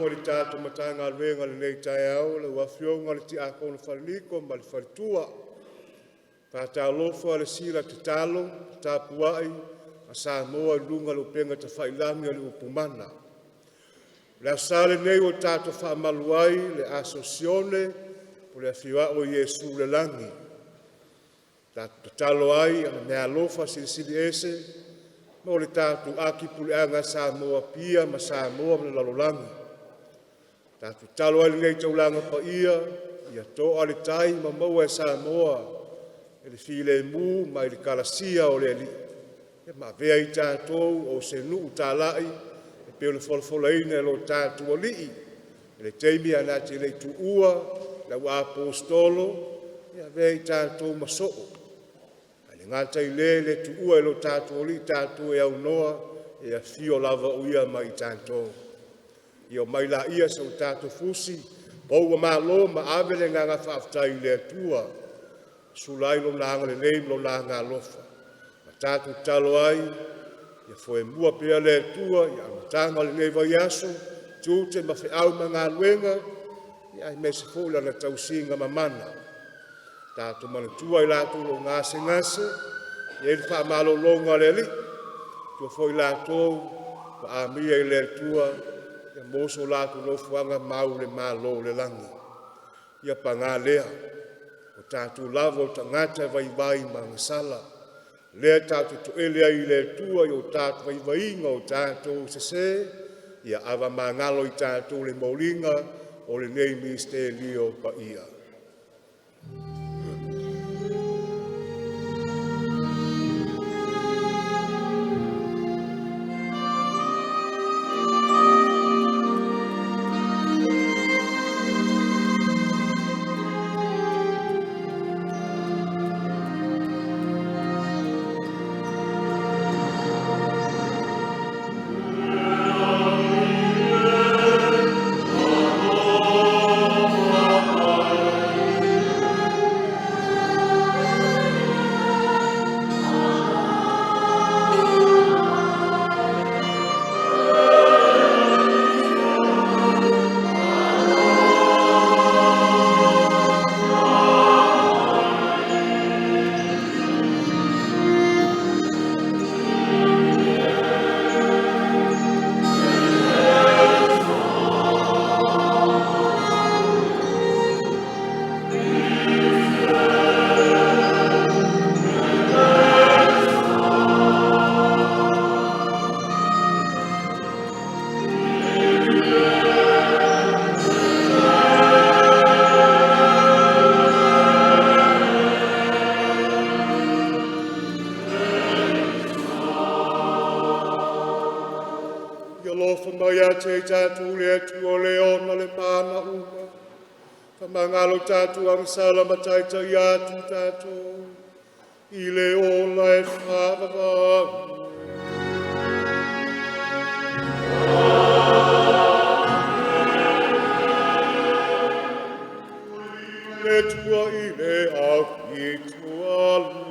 Faatalofa i le tatou Matagaluega i lenei taeao, i lau Afioga i le Tiakono Falaniko ma le faletua. E faatalofa i le sila tatalo tapuai a Samoa i luga o le upega tafailagi o le upu mana. O le aso Sa lenei ua tatou faamalu ai i le aso Sione o le afio a'e o Iesu i le lagi. Tatou tatalo ai i Ona meaalofa silisili ese mo le tatou atipuleaga a Samoa, Apia ma Samoa ma le lalolagi. Tatou tatalo ai i lenei taulaga paia ia to'a le tai ma maua e Samoa le filemu mai le kalasia o le Alii ma avea ai tatou o se nuu talai e pei ona folafolaina e lo tatou Alii i le taimi na te le i tuua le au Aposetolo, ia avea i tatou ma soo. Ae le gata i lea e le tuua e lo tatou Alii tatou e aunoa, e afio lava o Ia ma i tatou. Ia omai laia se i o tatou fusi pou o malo ma ave le agaga faafetai i le Atua, sula ai Lona agalelei ma Lona agaalofa. Ma tatou tatalo ai, ia foemua pea le Atua i le amataga o lenei vaiaso i tiute ma feau ma galuega, aemaise foi Lana tausiga mamana. Tatou manatua i latou o lo o gasegase, e i ai le faamalologa a le Alii, manatua foi i latou ua amia e le Atua, ia maua so latou nofoaga mau i le Malo o le lagi. Ia paga lea, o tatou lava o tagata e vaivai ma agasala, o lea tatou te toele ai i le Atua i o tatou vaivaiga, o tatou sese, ia avamagalo i tatou i le moliga o lenei misitelio paia. Ia alofa mai ia te i tatou le Atua o le e ona le mana uma, faamagalo tatou agasala ma taitai atu i tatou i le ola e faavavau. Le Atua i le aupito alofa.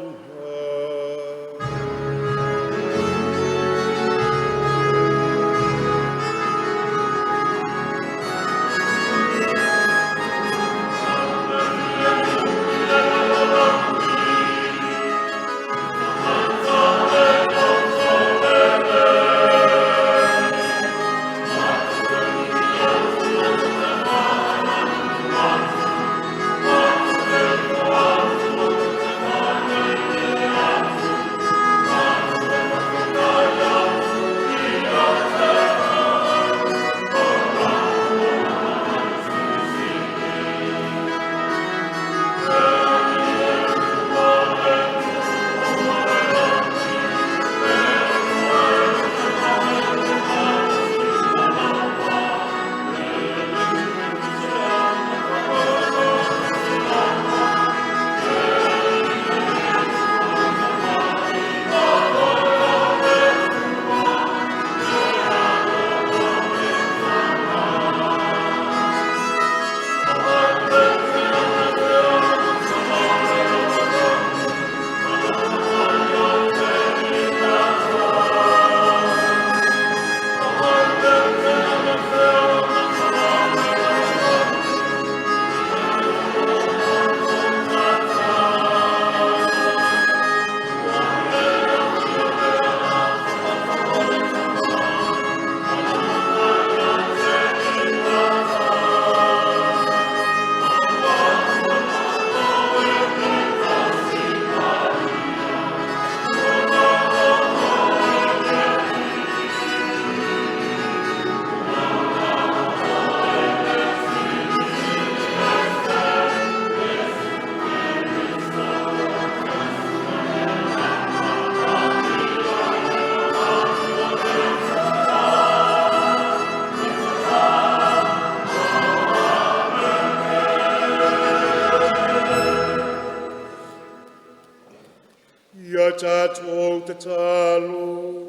Ia tatou tatalo.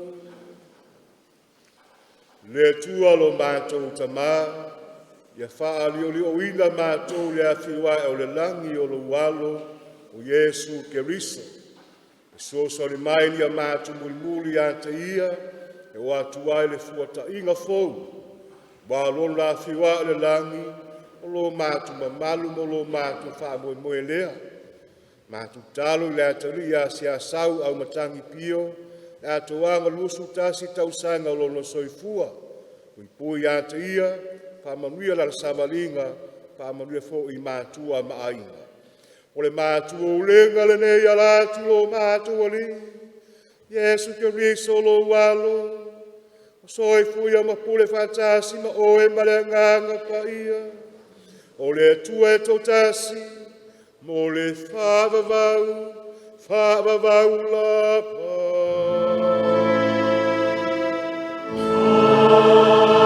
Le Atua lo matou Tama, ia fa'ali'oli'oina matou i le afio ae o le lagi o lou Alo o Iesu Keriso, e fesoasoani mai ina ia matou mulimuli ia te Ia e oo atu ai i le fuataiga fou, aua o Lona afio ae o le lagi, o lo matou mamalu ma lo matou faamoemoe lea. Matou tatalo i le atalii ia Siasau Auimatagi Pio, i le atoaga o le 21 tausaga o lona soifua, puipui ia te ia, faamanuia lana savaliga, faamanuia foi i matua ma aiga. O le matou ulega lenei e ala atu i lo matou Alii, Iesu Keriso o lou Alo, ua soifua ma pule faatasi ma Oe ma le Agaga Paia, o le Atua e toatasi, mo le faavavau, faavavau lava. Amene.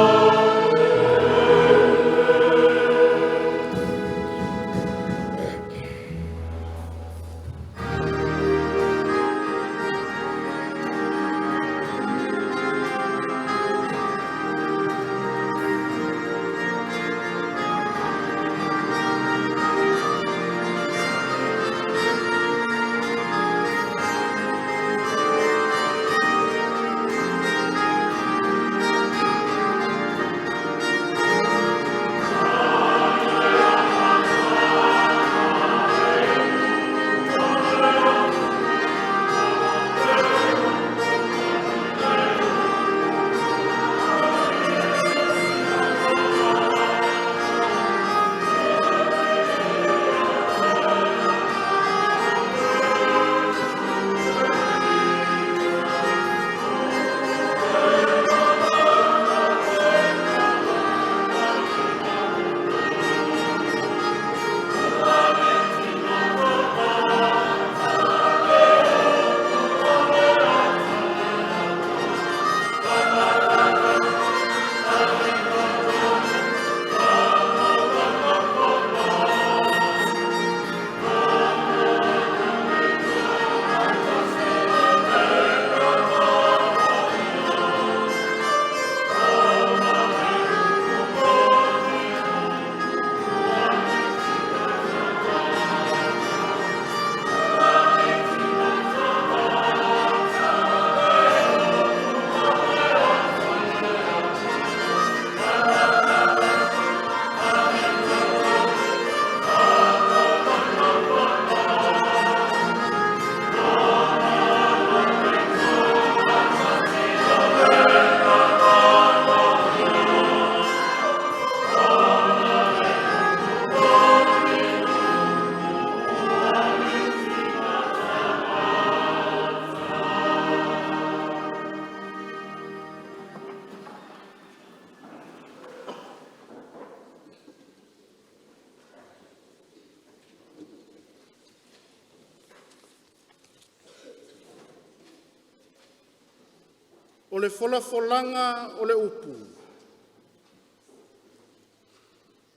O le folafolaga o le Upu,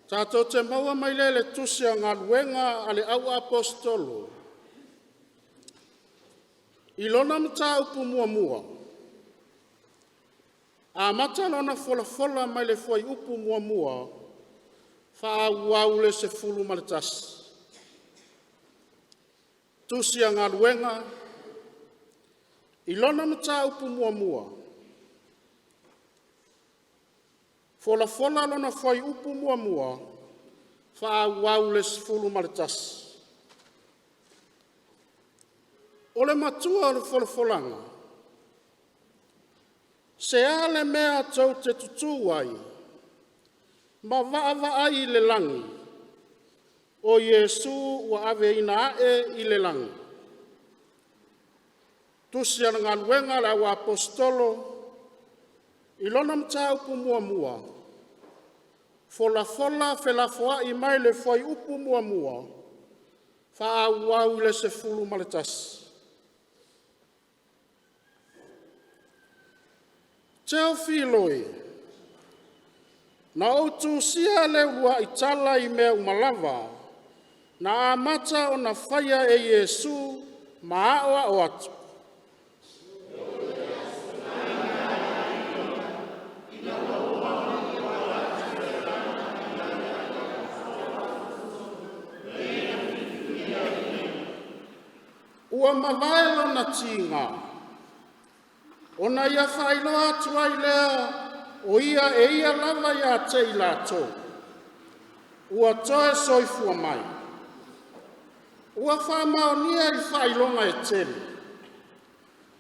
tatou te maua mai lea i le Tusi o Galuega a le Au Aposetolo i lona mataupu muamua, amata lona folafola mai le fuaiupu 1 faaauau i le 11. Tusi a Galuega i lona mataupu muamua, folafola lona fuaiupu 1 faaauau le 11. O le matua o le folafolaga, se a le mea tou te tutu ai ma vaavaai i le lagi? O Iesu ua aveina ae i le lagi. Tusi o Galuega a le Au Aposetolo i lona mataupu muamua, folafola felafoai mai le fuaiupu 1 faaauau i le 11. Teofilo e, na ou tusia le uluai tala i mea uma lava na amata ona faia e Iesu. ma aoao atu. Ua mavae lona tiga, ona ia faailoa atu ai lea o ia e ia lava ia te i latou ua toe soifua mai. Ua faamaonia i faailoga e tele,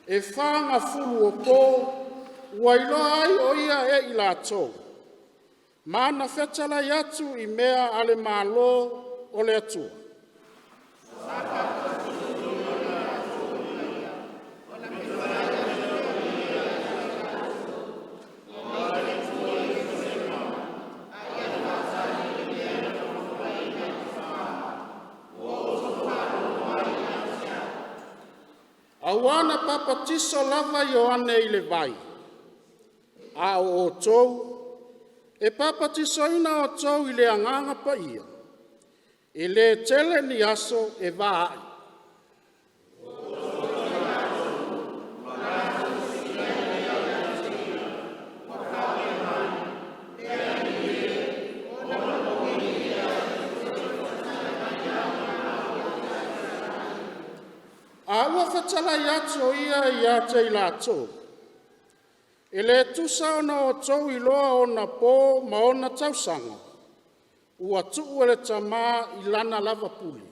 e 40 o po ua iloa ai o ia e i latou, ma na fetalai atu i mea a le Malo o le Atua. Auā na papatiso lava Ioane i le vai, a o outou, e papatisoina outou i le Agaga Paia, e le tele ni aso e vaa'i. A ua fetalai atu o ia ia te i latou, e le tusa ona outou iloa ona po ma ona tausaga, ua tuu e le Tama i lana lava pule.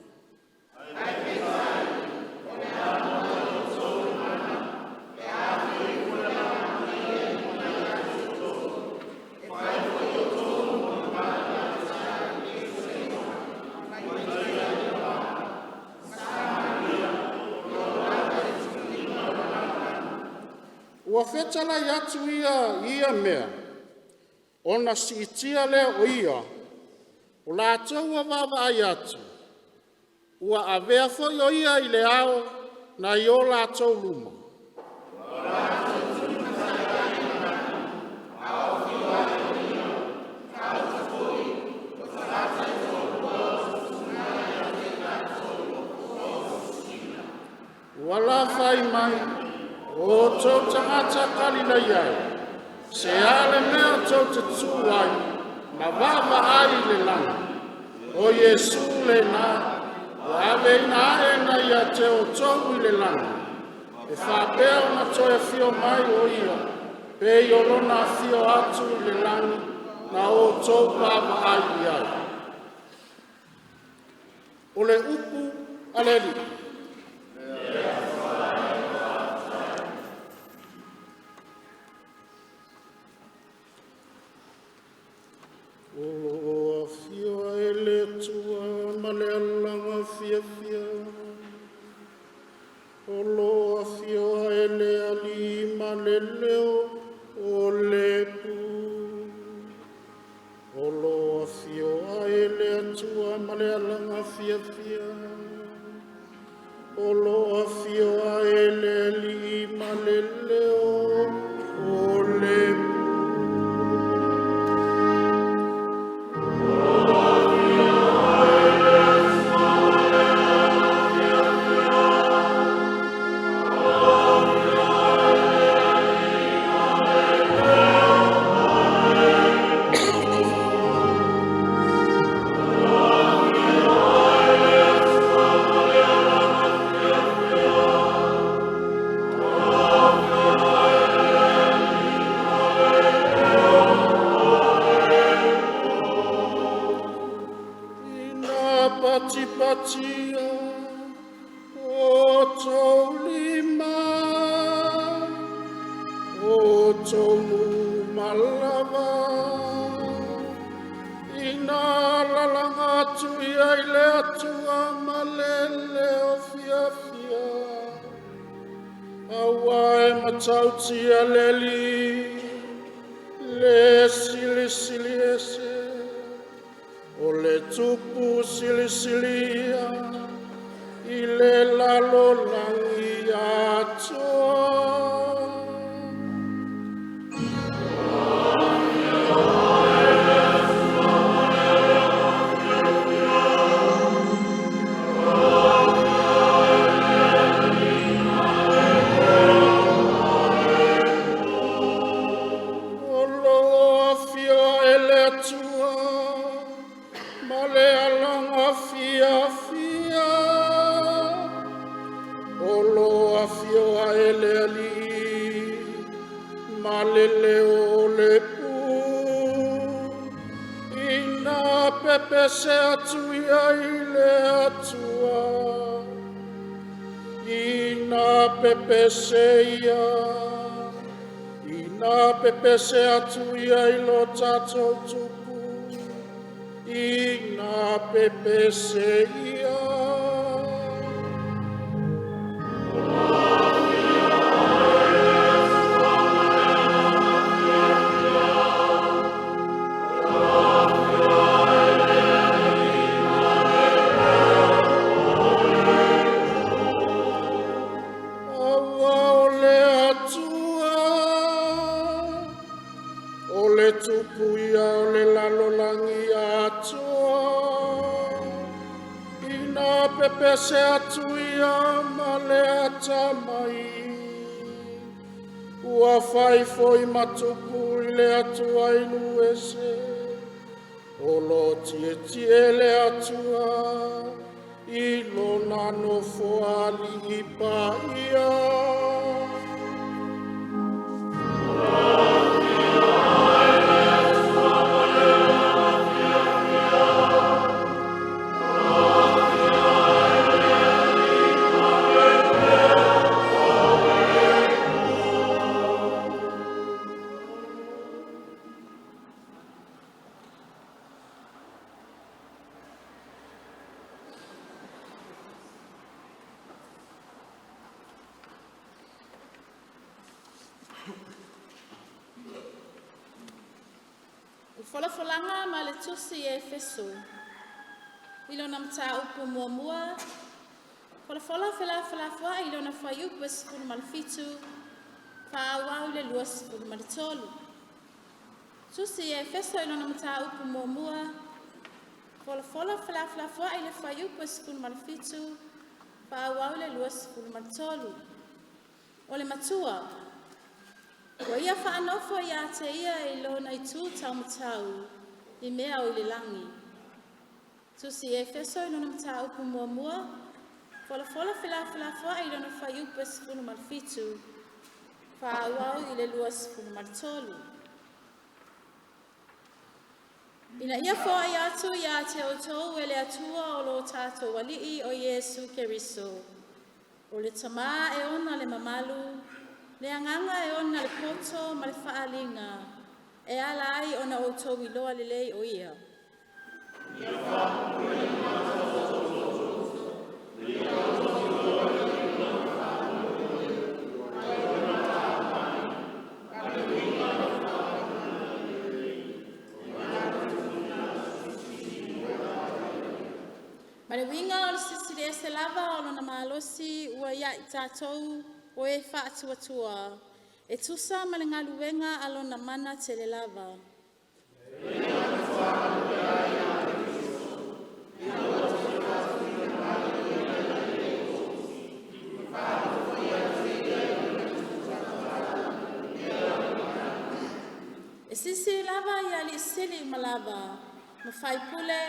Ua fetalai atu ia i ia mea, ona siitia lea o ia, o latou ua vaavaai atu, ua avea foi o ia i le ao nai o latou luma. Ua la fai mai, “O outou tagata Galilaia e, se a le mea tou te tu ai ma vaavaai i le lagi? O Iesu lena, ua aveina ae nai ia te outou i le lagi, e faapea ona toe afio mai o Ia, pei o Lona afio atu i le lagi na outou vaavaai i ai.” O le upu a le Alii. O lo o afio ai le Atua ma le alaga fiafia, O lo o afio ai le Alii ma le leo o le ipu. O lo o afio ai le Atua ma le alaga fiafia, O lo o afio ai le Alii ma le leo o le ipu. Ina patipatia o outou lima, o outou uma lava, ina lalaga atu ia i le Atua ma le leo fiafia, auā e matautia le Alii, le Silisili Ese, o le Tupu Silisili Ia i le lalolagi atoa. Afio ae le Alii ma le leo o le pū, ina pepese atu ia i le Atua, ina pepese ia, ina pepese atu ia i lo tatou Tupu, ina pepese ia. Aua o le Atua, o le Tupu ia o le lalolagi atoa, ina pepese atu ia ma le atamai, ua fai foi ma Tupu i le Atua inu ese, o lo o tietie le Atua i lona nofoalii paia. O Folafolaga ma le Tusi i Efeso. I lona mataupu muamua, folafola felafolafoai i lona fuaiupu e 17, faaauau i le 23. Tusi i Efeso i lona mataupu muamua, folafola felafolafoai i le fuaiupu e 17, faaauau i le 23. O le matua, ua ia faanofo ia te ia i lona itu taumatau i mea o i le lagi. Tusi i Efeso i lona mataupu muamua, folafola felafolafoai i lona fuaiupu e 17, faaauau i le 23. Ina ia foai atu ia te outou e le Atua o lo tatou Alii o Iesu Keriso, o le Tamā e ona le mamalu, le agaga e ona le poto ma le faaaliga, e ala ai ona outou iloa lelei o Ia. Ma le uiga o le Silisili Ese lava o lona malosi ua ia i tatou o e faatuatua, e tusa ma le galuega a lona mana tele lava. E silisili lava i alii sili uma lava, ma faipule,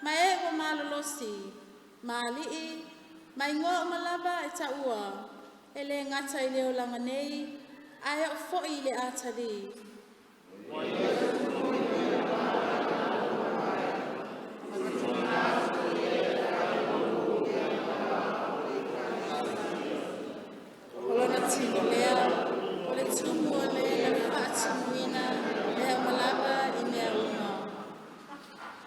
ma e ua malolosi, ma alii, ma igoa uma lava e taua, e le gata i le olaga nei, ae oo foi i le atalii. O lona tino lea, o le tumu o le na faatumuina mea uma lava i mea uma.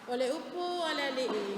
O le upu a le Alii.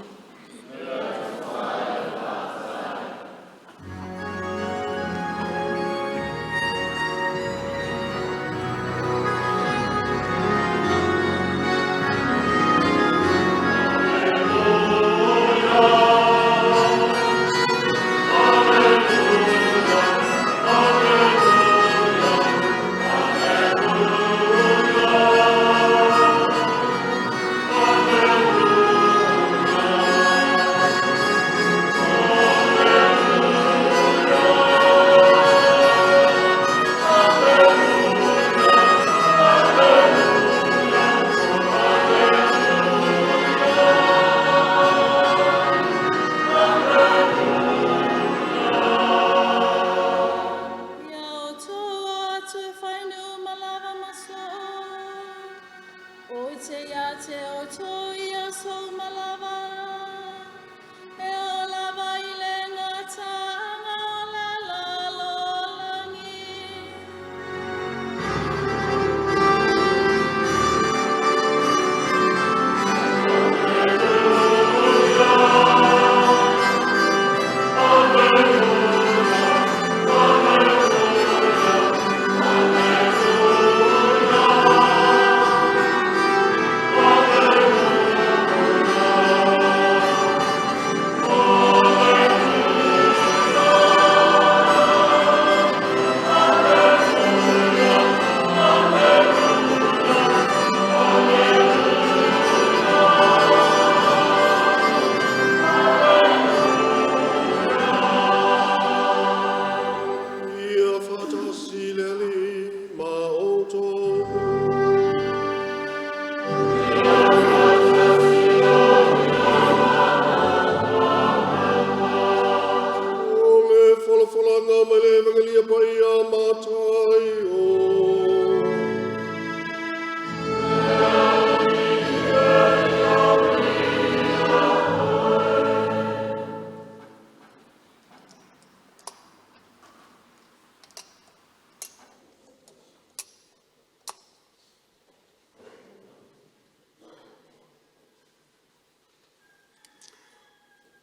Alia Paia Mataio.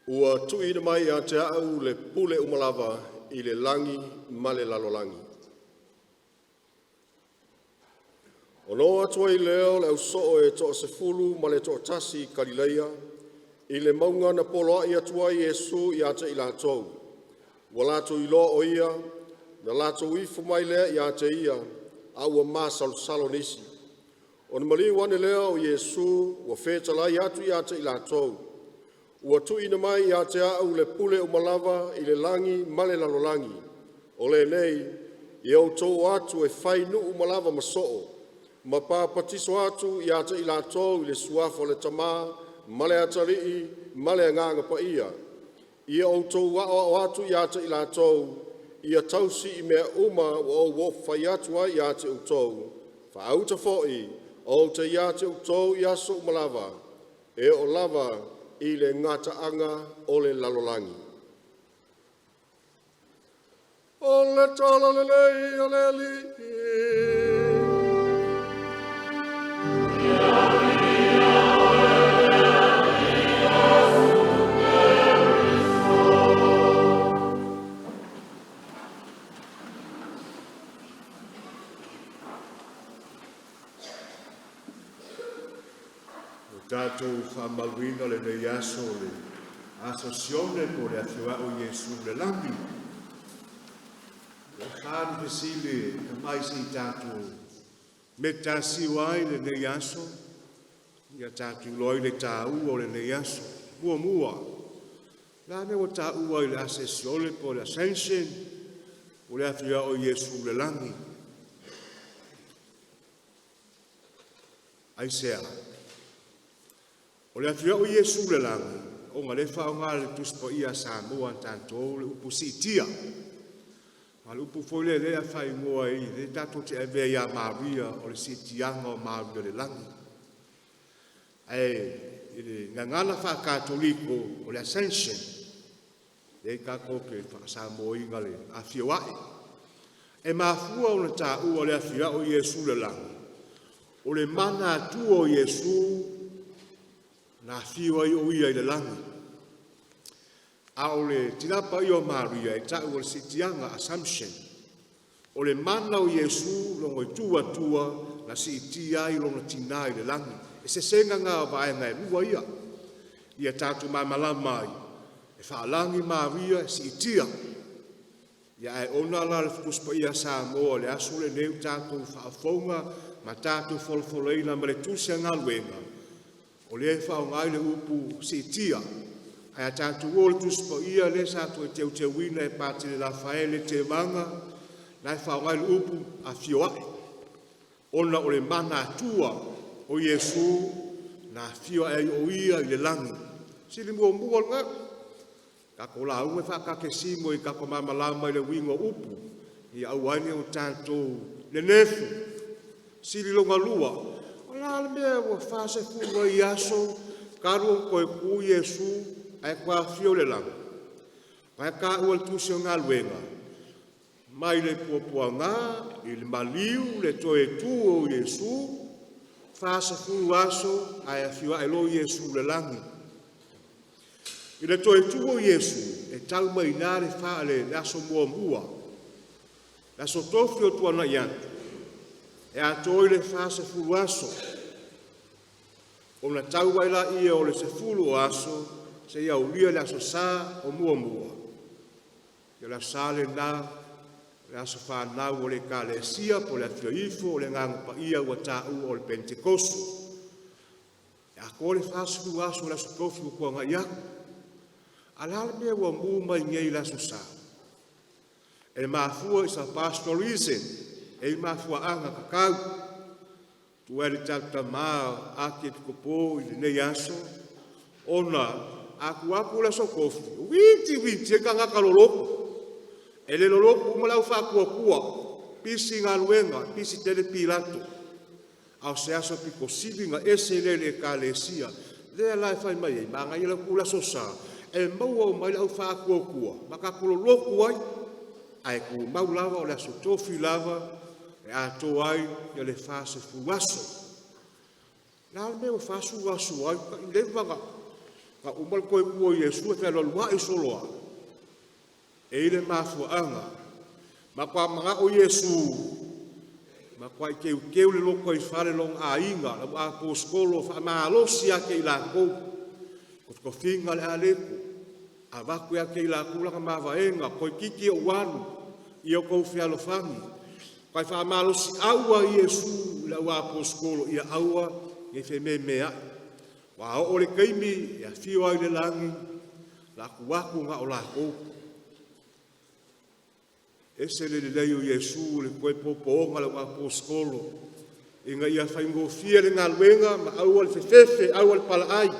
Ua tuuina mai ia te au le pule uma lava i le lagi ma le lalolagi. Ona o atu ai lea o le ausoo e toasefulu ma le toatasi i Galileia, i le mauga na poloai atu ai Iesu ia te i latou. Ua latou iloa o Ia, na latou ifo mai lea ia te Ia, a ua masalosalo nisi. Ona maliu ane lea o Iesu ua fetalai atu ia te i latou, “Ua tuuina mai ia te au le pule uma lava i le lagi ma le lalolagi. O lenei, ia outou o atu e fai nuu uma lava ma soo, ma papatiso atu ia te i latou i le Suafa o le Tama ma le Atalii ma le Agaga Paia. Ia outou aoao atu ia te i latou ia tausi i mea uma ua ou fai atu ai ia te outou. Faauta foi, ou te ia te outou i aso uma lava, e oo lava i le gataaga o le lalolagi.” O le Tala Lelei a le Alii. Ua tatou faamauina lenei aso, le Aso Sione po o le afio ae o Iesu i le lagi. Ua fa ni fesili e aumai se i tatou metasio ai lenei aso, ia tatou iloa ai le taua o lenei aso. Muamua, o le a le mea ua taua ai o le Aso Sione po o le Ascension, o le afio ae o Iesu i le lagi? Aisea? O le afio ae o Iesu i le lagi, ona o lea e faaaoga e le Tusi Paia a Samoa a tatou le upu siitia. A o le upu foi lea e faaigoa ai, lea tatou te avea ia Maria o le siitiaga o Maria i le lagi. Ae i le gagana faa-Katoliko o le Ascension, lea tatou te faa-Samoa ina le afio ae. E mafua ona taua o le afio ae o Iesu i le lagi, o le mana atua o Iesu na afio ai o Ia i le lagi. A o le Tina Paia o Maria e tau o le siitiaga, Assumption. O le mana o Iesu lona itu Atua na siitia ai lona tina i le lagi. O le eseesega lena o vaega e lua ia, ia tatou malamalama ai, e faalagi Maria e siitia. Ae ona la o le Tusi Paia a Samoa o le aso lenei ua tatou faafofoga ma tatou folafolaina ma le Tusi o Galuega, o lea e faaaoga ai le upu siitia. Ae a tatou o i le Tusi Paia lea sa toe teuteuina e Patele Lafaele Tevaga na e faaaoga ai le upu afio a'e, ona o le mana atua o Iesu na afio ae ai o Ia i le lagi. O le fesili muamua lena, tatou lauga faakakesimo ia tatou malamalama i le uiga o upu, ia aua ai ne i o tatou nenefu. Fesili lona lua, o le a le mea ua 40 ai aso talu ona toe tu Iesu ae toe afio i le lagi? La e taua i le Tusi o Galuega, mai le puapuaga i le maliu, le toe tu o Iesu, 40 aso ae afio ae loa Iesu i le lagi. I le toe tu o Iesu, e tau mai i ina le aso muamua, le aso Tofi o tuanai atu, e atoa ai le 40 aso, ona tau ai lea o le 10 o aso seia aulia le Aso Sa o muamua. O le Aso Sa lena o le aso fanau o le Ekalesia po o le afio ifo o le Agaga Paia ua taua o le Penetekoso. E atoa le 40 aso i le Aso Tofi ua tuanai atu. A o le a le mea ua mu mai nei i le Aso Sa? E mafua, it's a pastoral reason, e i ai mafuaaga tatau. E tuu ai le tatou tama Akiepikopo i lenei aso, ona a tuu atu i le Aso Tofi, e witi witi ai tagata loloto. E le lolotu uma le au faatuatua, pisi galuega, pisi tele Pilato, a o se aso pito sili ona ese lea i le Ekalesia. Lea la e fai mai ai, manaia le atu i le Aso Sa e maua uma ai le au faatuatua ma tatou lolotu ai, ae tumau lava o le Aso Tofi lava e atoa ai le 40 aso. O le a le mea ua 40 aso ai? Ua leva ona uma le toe o Iesu e fealualuai solo lava. E i ai le mafuaaga. Matua manao Iesu e matuai teuteu le lotoifale o lona aiga, le au aposetolo, faamalosi ia te i latou tofiga o le a le avatu ia te i latou lana mavaega, toeititi ou alu, ia outou fealofani. Fai faamalosiau a Iesu i le au aposetolo ia aua ne i fememeai. Aua a oo i le taimi e afio ai i le lagi, o le a tuu atu na o latou. E ese le lelei o Iesu i le toe popooina o le auaposeitolo ina ia faigofie le galuega ma aua le fefefe aua le palaai,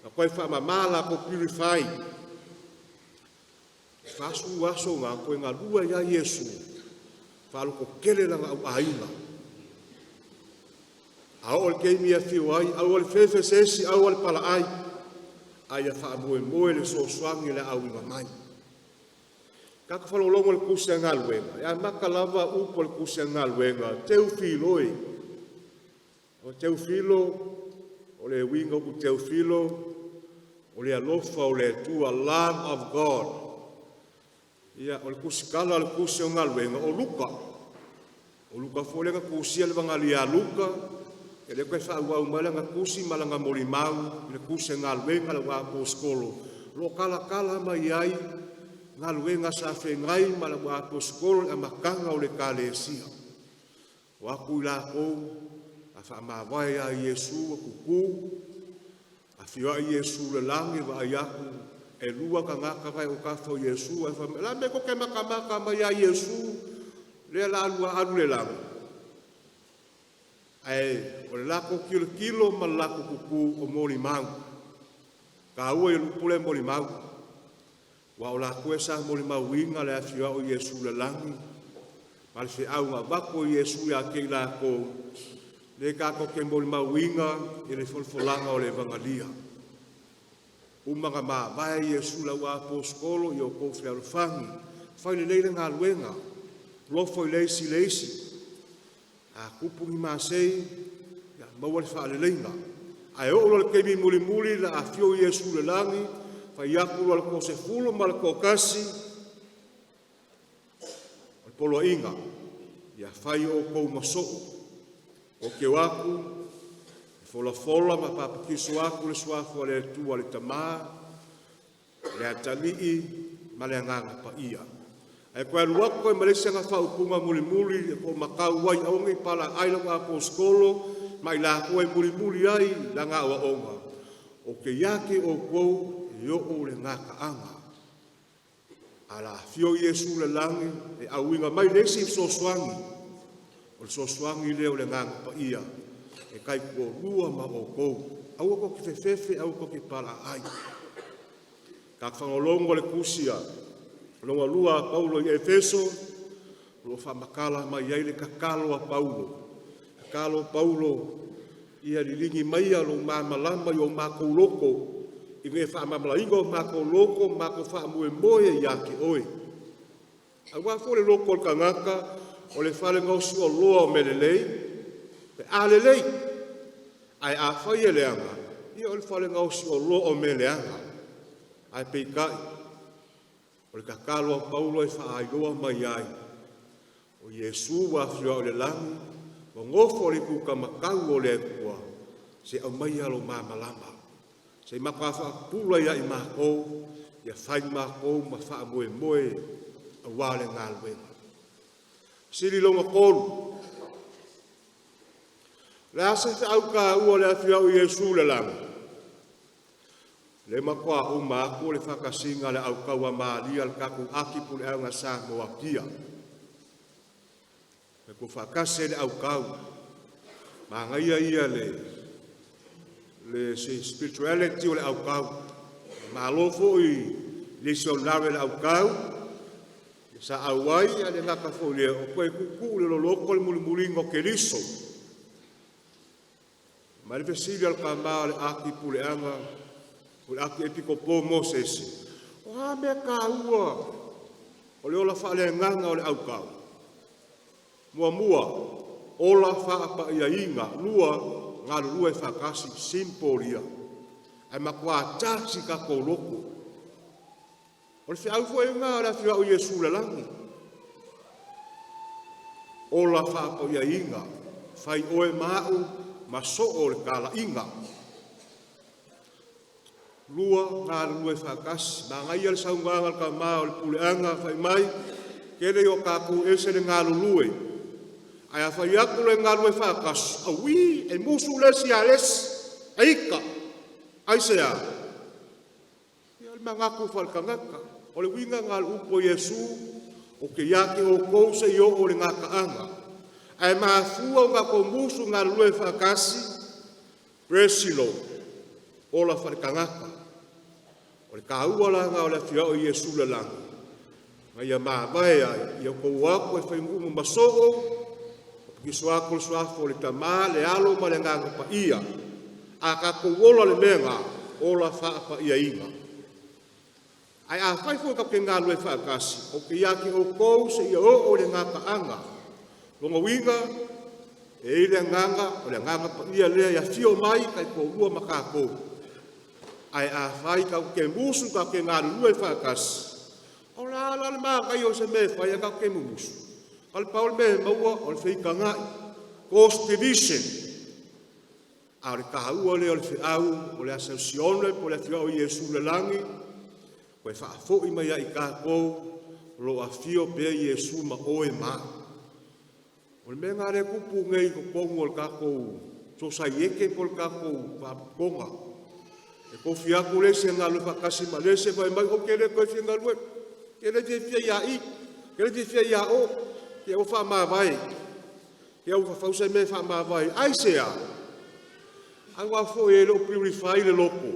ma toe faamama latou, purify. E 40 aso na toe galue ai lava Iesu e faalototele lana au aiga. A oo i le taimi e afio ai, aua le fefe se isi, aua le palaai, a ia faamoemoe i le fesoasoani o le a auina mai. Tatou faalogologo i le Tusi a Galuega, e amata lava upu o le Tusi a Galuega, Teufilo e. O Teufilo, o le uiga o upu Teufilo, o le alofa o le Atua, love of God. Ia, o le tusitala o le Tusi o Galuega, o Luka. O Luka foi lea na tusia le Pagalia ia Luka, ia lea toe faaauau mai lana tusi ma lana molimau i le Tusi o Galuega a le Aposetolo, o lo o talatala mai ai galuega sa feagai ma le Aposetolo i le amataga o le Ekalesia. O atu i latou a faamavae lava i Iesu ua tutu, afio Iesu i le lagi vaai atu e lua tagata na e o tafa o Iesu ae fai mai, "O le a le mea tou te matamata mai ai ia Iesu lea o le a alu i le lagi?" Ae o le latou tilotilo ma le latou tutu o molimau. O le taua ia o le upu lea molimau, aua o latou sa molimauina le afio atu o Iesu i le lagi ma le feau na avatu e Iesu ia te i latou, lea tatou te molimauina i le folafolaga o le Evagalia. Uma ona mavae Iesu i le au aposetolo, ia outou fealofani, fai lelei le galuega, alofa le isi i le isi. A tupu ni masei, ia maua le faaleleiga. Ae oo loa i le taimi mulimuli o le a afio Iesu i le lagi, fai atu loa i le toasefulu ma le toatasi, o le poloaiga, ia fai outou ma soo. Ou te o atu e folafola ma papatiso atu i le Suafa o le Atua le Tama, le Atalii ma le Agaga Paia. Ae toe alu atu ai ma le isi ana faaupuga mulimuli e toomatau ai, aua ne i palaai le auaposeitolo ma i latou e mulimuli ai i lana aoaoga, ou te ia te outou e oo i le gataaga. A o le a afio Iesu i le lagi e auina mai le isi fesoasoani, o le fesoasoani lea o le Agaga Paia e taitoalua ma outou. Aua tou te fefefe aua tou te palaai. Tatou faalogologo i le tusi a lona lua a Paulo i Efeso, o lo o faamatala mai ai le tatalo a Paulo. Tatalo Paulo, ia liligi maia lou malamalama i o matou loto ina ia faamalamalamaina o matou loto ma matou faamoemoe ai ia te Oe. Aua foi le loto o le tagata o le fale gaosioloa o mea lelei pe a lelei, ae afai e leaga, ia o le fale gaosioloa o mea leaga. Ae peitai, o le tatalo a Paulo e faailoa mai ai, o Iesu ua afio atu i le lagi ua nofo i le itukamatau o le Atua, se i aumaia lou malamalama, se i matua faapupula ia i matou, ia fai matou ma faamoemoe aua le galuega. Fesili lona tolu, o le a se feau taua o le afio atu o Iesu i le lagi? Lea e matua uma atu le faatasiga a le au tau a Malia i le tatou Ati Puleaga Samoa tia. E tuufaatasi ai le au tau, manaia ia le spirituality o le au tau. Malo foi i misionare a le au tau. Sa auai ae le gata foi i lea, o toe tuutuu i le loloto le mulimuliga o Keriso. Ma le fesili a le tama o le Api Puleaga, o le Api Epikopo o Mosese, o a mea taua o le ola faaleagaga o le autao? Muamua, ola faapaiaina. Lua, galulue faatasi. Simple ia. Ae matua charge i tatou loto. O le feau foi lena a le Afioa o Iesu i le lagi. Ola faapaiaina, fai oe ma au ma soo o le talaiga. Lua, galulue faatasi. Manaia le saunoaga a le tama o le puleaga fai mai, tele o tatou e ese le galulue. Ae a fai atu le galulue faatasi, auī, e musu le isi ia le isi, e ita. Aisea? Ia o le manatu faale-tagata. O le uiga lena o le upu a Iesu, ou te ia te outou seia oo i le gataaga. Ae mafua ona tatou musu e galulue faatasi, personal, ola faale-tagata. O le taua la lena o le afio atu o Iesu i le lagi, na ia mavae ai, ia outou o atu e fai nuu ma soo, papakiso atu i le Suafa o le Tama, le Alo ma le Agaga Paia. A tatou ola i le mea lena, ola faapaiaina. Ae afai foi tatou te galulue faatasi, ou te ia te outou seia oo i le gataaga. Lona uiga, e i ai le Agaga, o le Agaga Paia lea e afio mai taitoalua ma tatou. Ae afai tatou te musu tatou te galulue faatasi, o le a la le manaia o se mea e fai ae tatou te mumusu? Na o le pau le mea e maua o le feitaga'i, cause division. A o le taua lea o le feau o le asiasione po o le afio atu o Iesu i le lagi, toe faafoi mai ia i tatou o lo o afio pea Iesu ma oe ma au. O le mea lena lea e tupu nei i totonu o le tatou sosaiete po o le tatou faalapotopotoga. E tofi atu le isi e galulue faatasi ma le isi, ae fai mai ou te le toe fia galue, ou te le fiafia ia i, ou te le fiafia ia o, ia ua faamavae, ia ua fau se mea e faamavae ai. Aisea? Aua foi e le o purify le loto.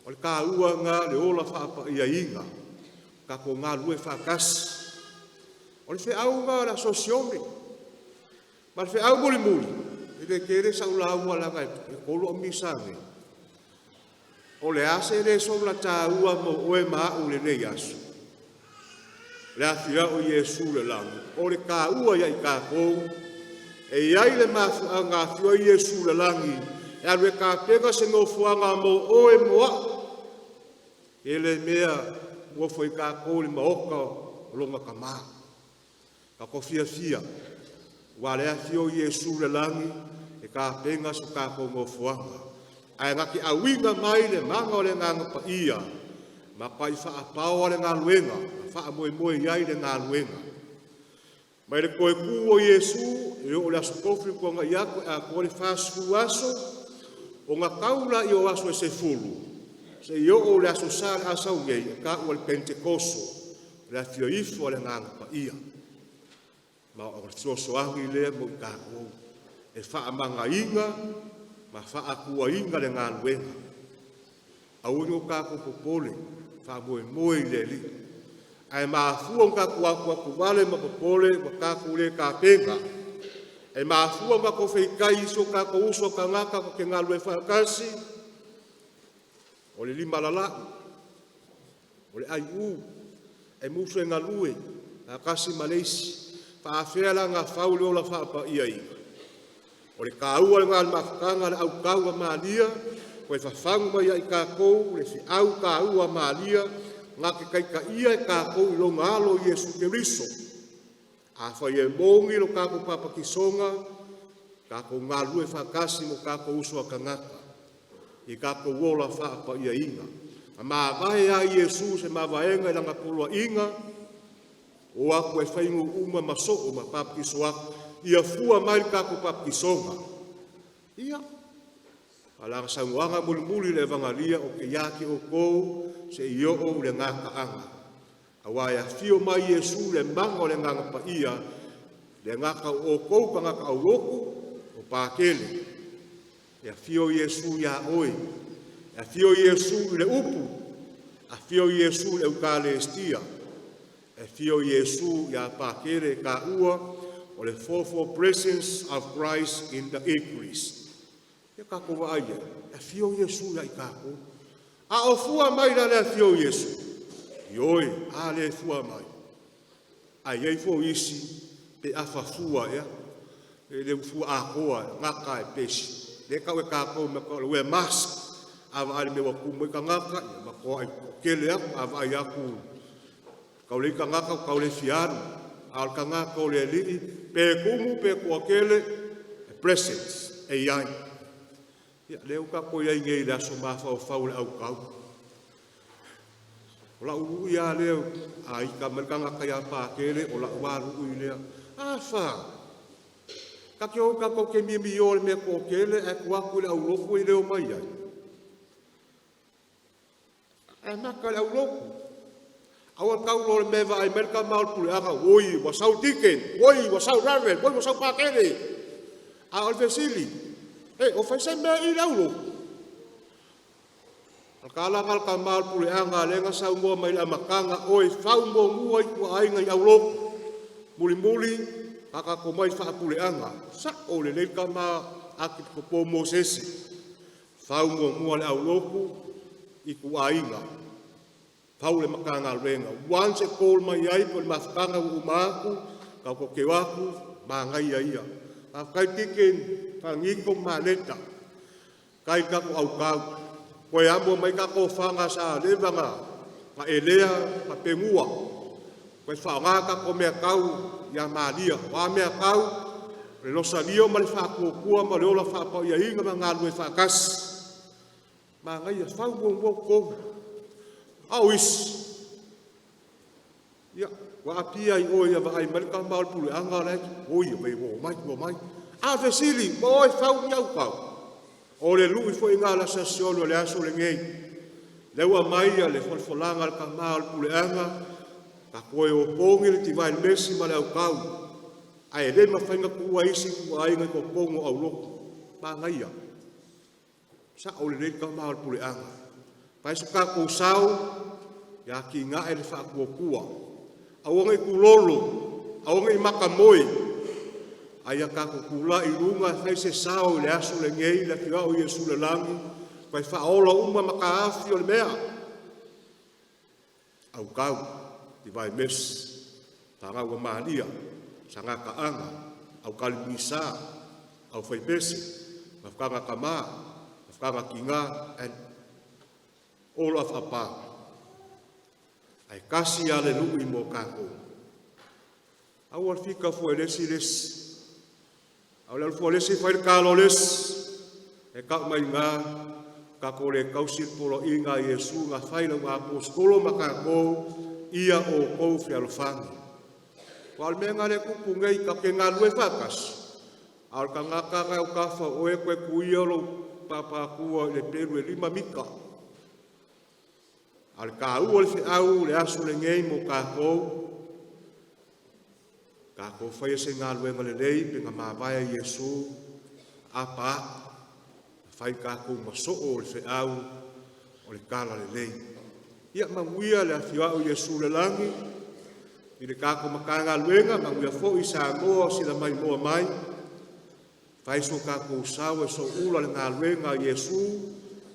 O le taua lena o le ola faapaiaina, tatou galulue faatasi. O le feau lena o le Aso Sione. Ma le feau mulimuli, e le tele sau lauga leaga e 3 au misa nei. O le a se lesona taua mo oe ma au i lenei aso? Le afio o Iesu i le lagi, o le taua ia i tatou, e i ai le mafuaaga na afio ai Iesu i le lagi, e alu e tapena se nofoaga mo oe mo au. E le mea nofo ai tatou i le maota o lona tama. Tatou fiafia, aua o lea e afio Iesu i le lagi e tapena so tatou nofoaga. Ae na te auina mai le mana o le Agaga Paia, matuai faapaoa le galuega, ma faamoemoe i ai le galuega. Mai le toe tu o Iesu e oo i le Aso Tofi ua tuanai atu e atoa le 40 aso, ona tau lea o aso e 10 seia oo i le Aso Sa o le a sau nei, e ta'u o le Penitekoso, o le afio ifo o le Agaga Paia. Ma o le fesoasoani lea mo i tatou e faamagaina ma faatuaina le galuega. Aua ne i o tatou popole, faamoemoe i le Alii. Ae mafua ona tatou atuatuvale ma popole, ua tatou le tapena. E mafua ona tatou feitai i isi o tatou uso a tagata tatou te galulue faatasi, o le limalala'u, o le aiū, e musu e galue faatasi ma le isi. E faafefea la ona fau le ola faapaiaina? O le taua lena o le mafutaga a le autau a Maria, toe fafagu mai ia i tatou le feau taua a Maria na te taitaia i tatou i lona alo Iesu Keriso. Afai e moni lo tatou papatisoga, tatou galulue faatasi ma o tatou uso a tagata i tatou ola faapaiaina. Na mavae lava Iesu i se mavaega i lana poloaiga, o atu e fai nuu uma ma soo ma papatiso atu, ia fua mai le tatou papatisoga. Ia, a o lana saunoaga mulimuli i le Evagalia, ou te ia te outou seia oo i le gataaga. Aua e afio mai Iesu i le mana o le Agaga Paia, e le gata o outou tagata aulotu o Patele, e afio Iesu ia oe, e afio Iesu i le upu, afio Iesu i le Eukalestia. E afio Iesu ia Pakele e taua o le fourfold presence of Christ in the Eucharist. Ia tatou vaai i ai, e afio Iesu ia i tatou. A o fua mai la le afio o Iesu? Ioe, a le fua mai. Ae i ai foi isi pe afa fua ea, pe le ua fua atoa, gata e pe lea e tau e tatou o le wear mask. A vaai i le mea ua tumu ai tagata, ua matuai toatele atu. A vaai atu tau leai ni tagata, ua tau le fia alu. A o le tagata o le Alii, pe tumu pe toatele, e present, e i ai. Ia lea ua tatou i ai nei i le aso mafaufau o le autau. O lau lui lava lea, a ita mai le tagata ia Pakele, o lau lava lui lea. A fa? Ta te o tatou te miamio i le mea e toatele ae tuu atu i le aulotu e le omai ai? Ae maka i le aulotu. Aua le tau loa o le mea e vaai mai le tama o le puleaga, oi ua sau le Deacon, oi ua sau le Reverend, oi ua sau Pakele. A o le fesili, e o fai se mea i le aulotu? O le tala lena a le tama o le puleaga lea na saunoa mai i le amataga, o e fau muamua i ituaiga i aulotu, mulimuli tatou omai faapuleaga. Sao lelei le tama Akipitopo Mosese, fau muamua e le aulotu ituaiga, fau le Matagaluega. Once e call mai ai po o le mafutaga ua uma atu, tatou te o atu, manaia ia. Faafetai Kike Falaniko ma Mareta, faafetai i le tatou autau, toe amo mai tatou fana sa leva na elea ma penua, toe faaaoga tatou meatau ia Maria. O a meatau? O le losalia ma le faatuatua ma le ola faapaiaina ma galulue faatasi. Manaia, fau muamua totonu. A o isi, ia, ua apia i o ina vaai mai le tama o le puleaga la e… oi ua omai, ua omai. A o le fesili, ua o e fau ni autau? O le lui foi lena o le Aso Siona o le aso lenei, lea ua aumai le folafolaga a le tama o le puleaga, tatou o e opogi le Divine Mercy ma le autau, ae le mafai ona tuua isi ituaiga i totonu o aulotu. Manaia, sao lelei le tama o le puleaga. Fai so tatou sao ia atinae le faatuatua, aua ne i tulolo, aua ne i makamoe, a ia tatou tulai i luga e fai se sao i le aso lenei i le afio atu o Iesu i le lagi, toe faaola uma mataafi o le mea. Autau, Divine Mercy, Fanau a Maria, Sagataaga, Aukali Misa, Aufaipese, Mafutaga a Tama, Mafutaga a Tina and all of above. Ae tasi lava le lui mo tatou, aua le fika fua e le isi le isi, a o le alu fua o le isi fai le talo a le isi. E tau mai i ina, tatou le tausi le poloaiga a Iesu na fai i le auaposeitolo ma tatou, ia outou fealofani. Aua o le mea lena o lea e tupu nei, tatou te galulue faatasi, a o le tagata lena e autafa o oe toe tuia lou papa tua i le pelu e 5 mita. A o le taua o le feau i le aso lenei mo tatou, tatou faia se galuega lelei pei ona mavae Iesu, aapa atu, fai tatou ma soo o le feau o le talalelei. Ia manuia le afio atu o Iesu i le lagi i le tatou Matagaluega, manuia foi Samoa o sila maimoa mai. Fai so tatou sao e sooula le galuega a Iesu,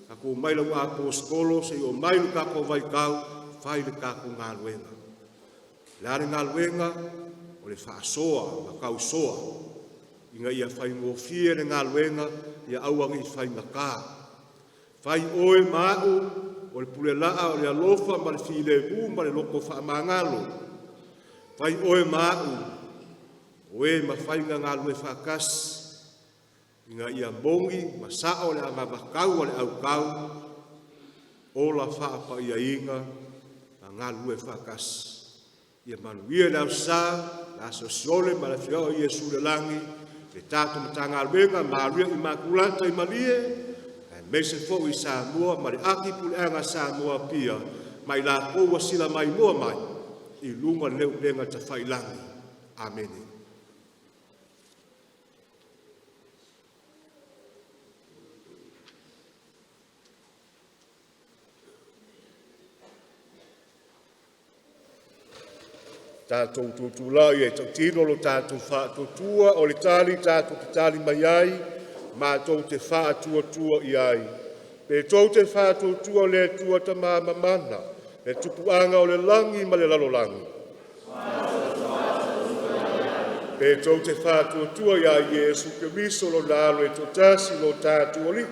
tatou omai le au aposetolo seia oo mai lo tatou vaitau, fai le tatou galuega. O le a le galuega? O le faasoa ma tausoa ina ia faigofie le galuega, ia aua ne i faigata. Fai oe ma au o le pulelaa o le alofa ma le filemu ma le loto faamagalo. Fai oe ma au o e mafai ona galulue faatasi ina ia moni ma sao le anavatau a le autau, ola faapaiaina ma galulue faatasi. Ia manuia le Aso Sa, le Aso Siole ma le Afio atu o Iesu i le lagi, le tatou Matagaluega Maria Imakulata i Malie, aemaise foi Samoa ma le Aki Puleaga a Samoa Apia ma i latou ua sila maimoa mai i luga o lenei upega tafailagi. Amene. Tatou tutulai e tautino lo tatou faatuatua, o le tali tatou te tali mai ai, matou te faatuatua i ai, pe tou te faatuatua i le Atua Tama Mamana, le Tupuaga o le lagi ma le lalolagi, pe tou te faatuatua ia Iesu Keriso o Lona Alo e toatasi lo tatou Alii,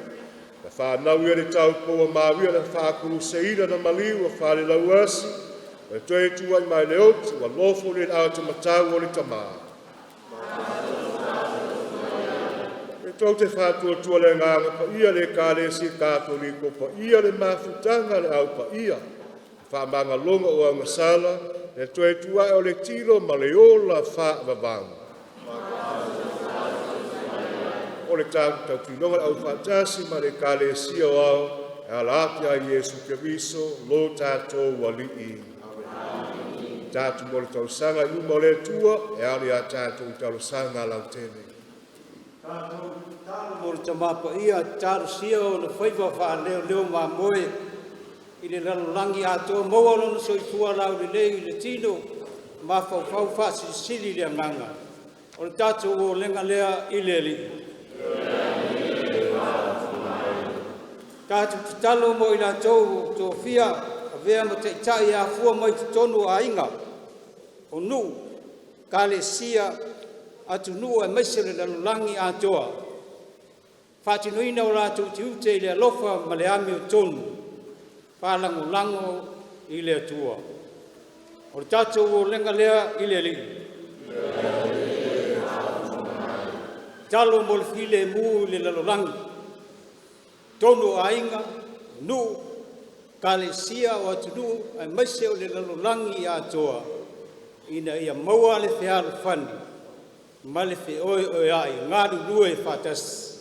na fanau ia i le taupou a Maria, na faakuluseina, na maliu, na falelauasi, na toe tuai mai le oti, ua nofo nei i le aao o le Tama. Pe tou te faatuatua i le Agaga Paia, le Ekalesia Katoliko Paia, le mafutaga a le Au Paia, le faamagaloga o agasala, le toe tuuae o le tino ma le ola faavavau. O le tatou tautinoga o le aufaatasi ma le Ekalesia Aoao e ala atu ia Iesu Keriso lo tatou Alii. Tatou momoli talosaga i luma o le Atua e ala ia tatou talosaga lautele. Tatou tatalo mo le Tama Paia, talosia ona faiva faaleoleo mamoe i le lalolagi atoa, maua lona soifua laulelei i le tino, mafaufau faasilisili i le agaga. O le tatou olega lea i le Alii. Tatou tatalo mo i latou ua tofia avea ma taitai e afua mai totonu o aiga, o nuu, ekalesia, atunuu aemaise le lalolagi atoa, faatinoina o latou tiute i le alofa ma le amiotonu, faalagolago i le Atua. O le tatou olega lea i le Alii. Tatalo mo le filemu i le lalolagi, totonu o aiga, nuu, ekalesia o atunuu aemaise o le lalolagi atoa, ina ia maua le fealofani ma le feoeoea'i galulue faatasi.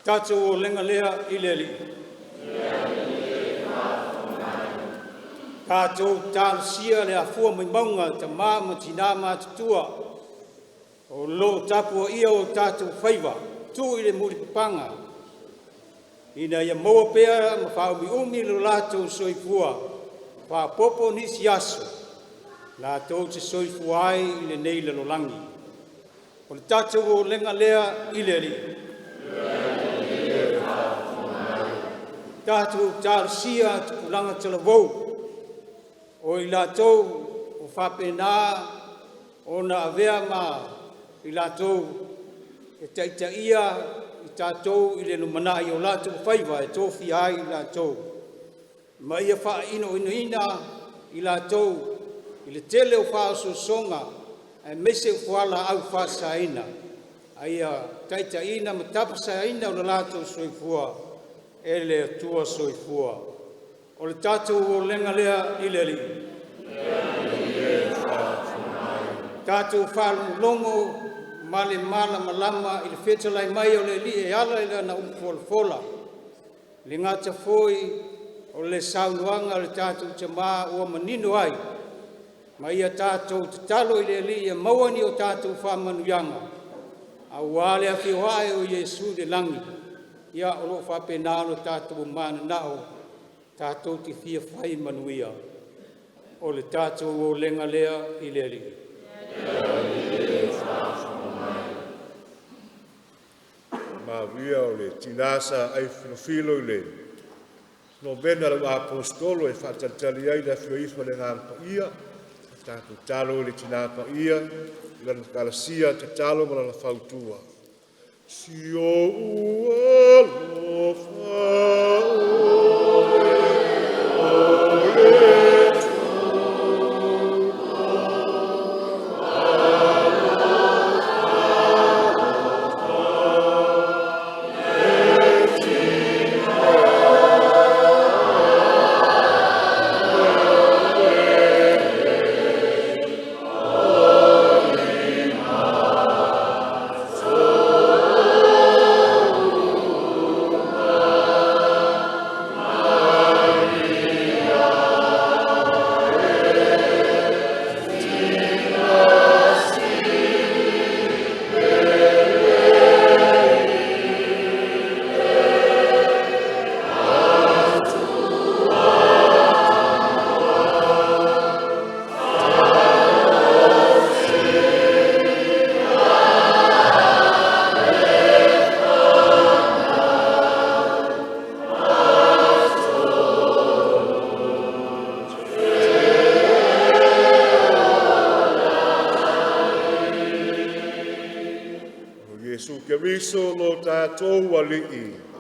Tatou olega lea i le Alii. Tatou talosia le afua mai mauga a tama ma tina matutua o lo o tapuaia o tatou faiva, tuu i le mulipapaga ina ia maua pea ma faaumiumi lo latou soifua, faaopoopo nisi aso latou te soifua ai i lenei lalolagi. O le tatou olega lea i le Alii. Tatou talosia tupulaga talavou, o i latou ua faapena ona avea ma i latou e taitaia i tatou i le lumanai i o latou faiva e tofia ai i latou, ma ia faainuinuina i latou i le tele o faaosoosoga aemaise o fualaau faasaina, a ia taitaiina ma tapasaina lo latou soifua e le Atua Soifua. O le tatou olega lea i le Alii. Tatou faalogologo ma le malamalama i le fetalai mai o le Alii e ala i lana upu folafola, e le gata foi o le saunoaga a le tatou Tama ua manino ai, ma ia tatou tatalo i le Alii ia maua ni o tatou faamanuiaga aua le afio ae o Iesu i le lagi. Ia o lo o faapena ona tatou mananao tatou te fia fai manuia. O le tatou olega lea i le Alii. Manuia o le tina sa aafilo filofilo i le novena a le Aposetolo e faatalitali ai le afio ifo o le Agaga Paia. Tatou tatalo i le Tina Paia i lana kalasia tatalo ma lana fautua. Si ou alofa oe, o Iesu alofa. Iesu Keriso lo tatou Alii.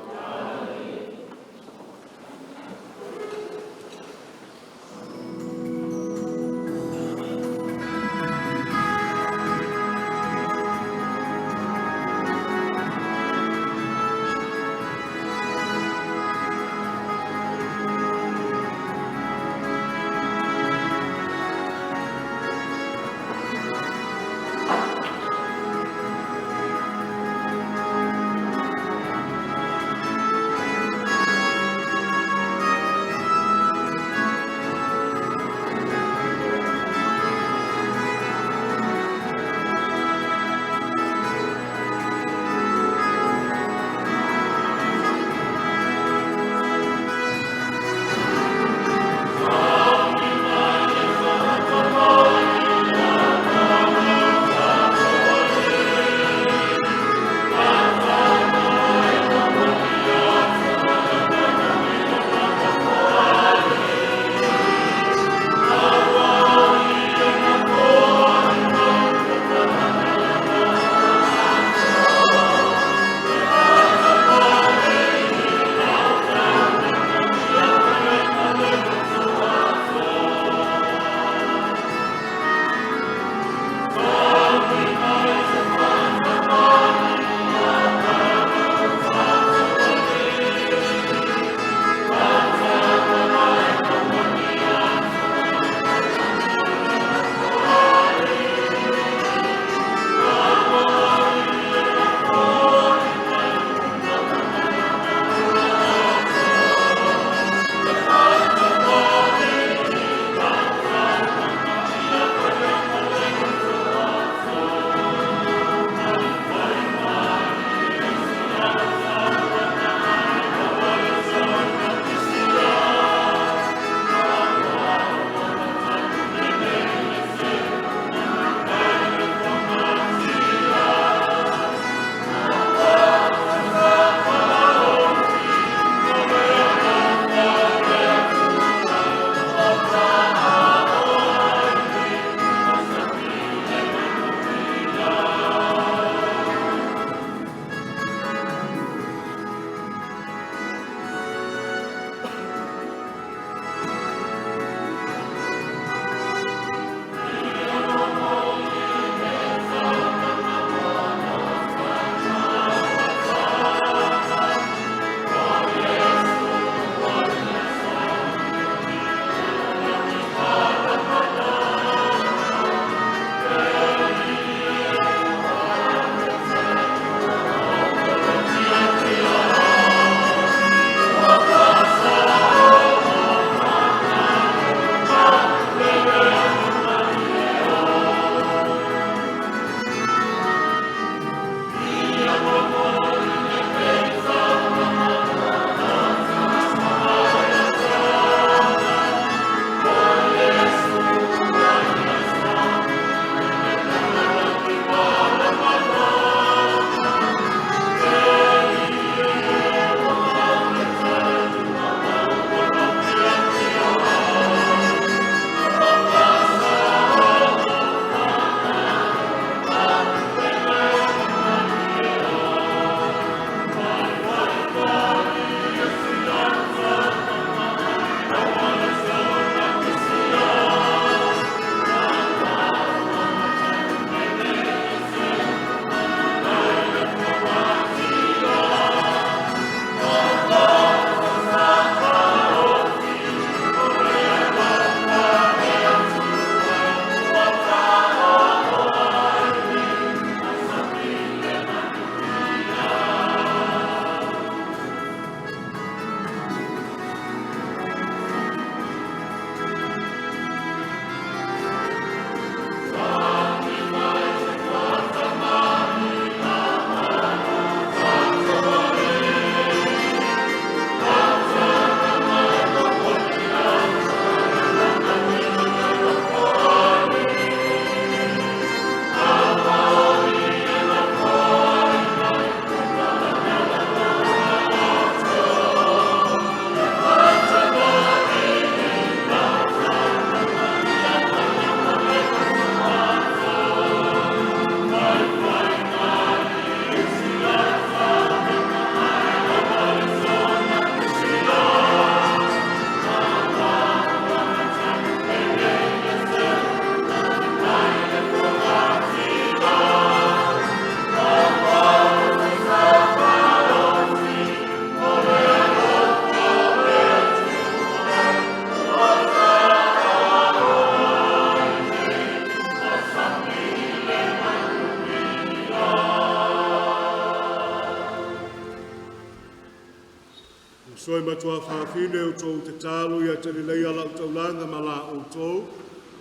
Uso e matua fafine o tou tatalo ia taleleia lau taulaga ma la outou,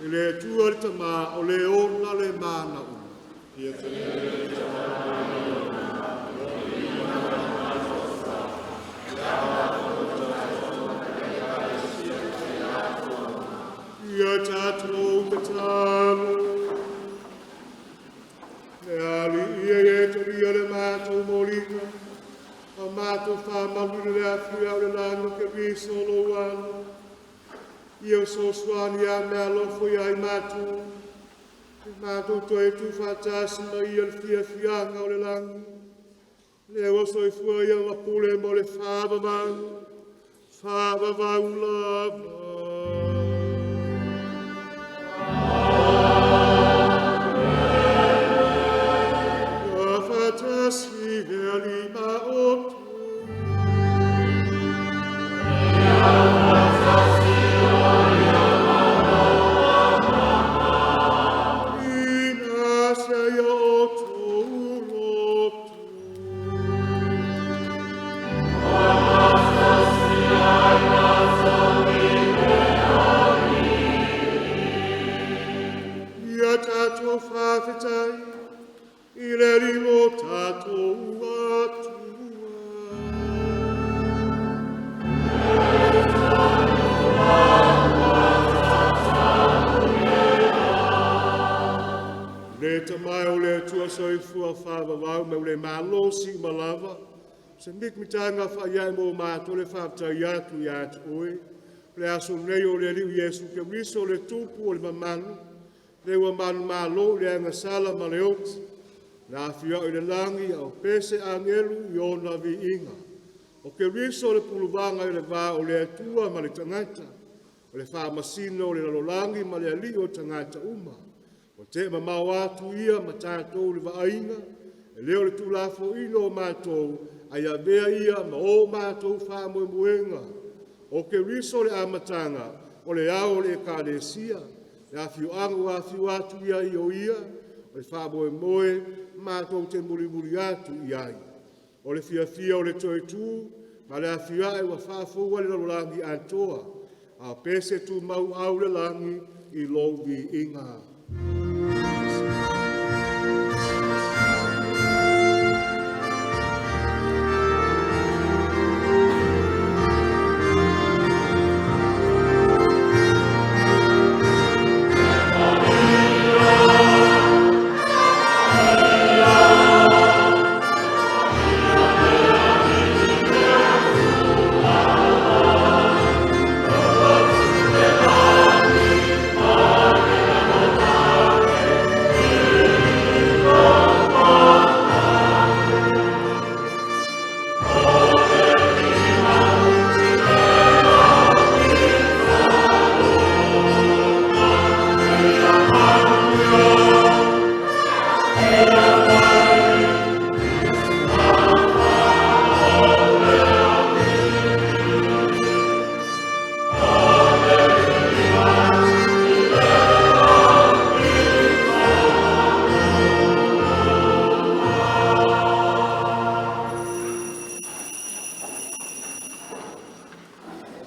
i le Atua le Tama o le ona le mana uma. Ia taleleia le Tama Ia tatou tatalo. Le Alii ia e talia le matou moliga, ma matou faamanuina le afio o le lagi o Keriso o lou Alo. Ia fesoasoani ia meaalofa ia i matou, e matou toe tuufaatasi ma ia le fiafiaga o le lagi. Lea ua soifua ia ma pule mo le faavavau, faavavau lava. Ia faatasi le Alii ma outou. Ina se i outou loto. Ia tatou faafetai i le Alii lo tatou Atua. Le tamae o le Atua soifua faavavau ma ua le malosi uma lava, se mitamitaga faaiae mo matou le faafetai atu ia te oe. O le aso lenei o le Alii Iesu Keriso o le Tupu o le mamalu, le ua manumalo i le agasala ma le oti, na afio i le lagi a o pese agelu i ona viiga. O Keriso o le puluvaga i le va o le Atua ma le tagata, o le faamasino o le lalolagi ma le alii o tagata uma. Ua te'e mamao atu ia ma tatou le vaaiga, e le o le tuulafoaina o matou, ae avea ia ma o matou faamoemoega. O Keriso le amataga, o le ao o le Ekalesia, le afioaga ua afio atu i ai o Ia, o le faamoemoe matou te mulimuli atu i ai. O le fiafia o le toe tu ma le afio ae ua faafou ai le lalolagi atoa, a o pese tumau au i le lagi i lou viiga.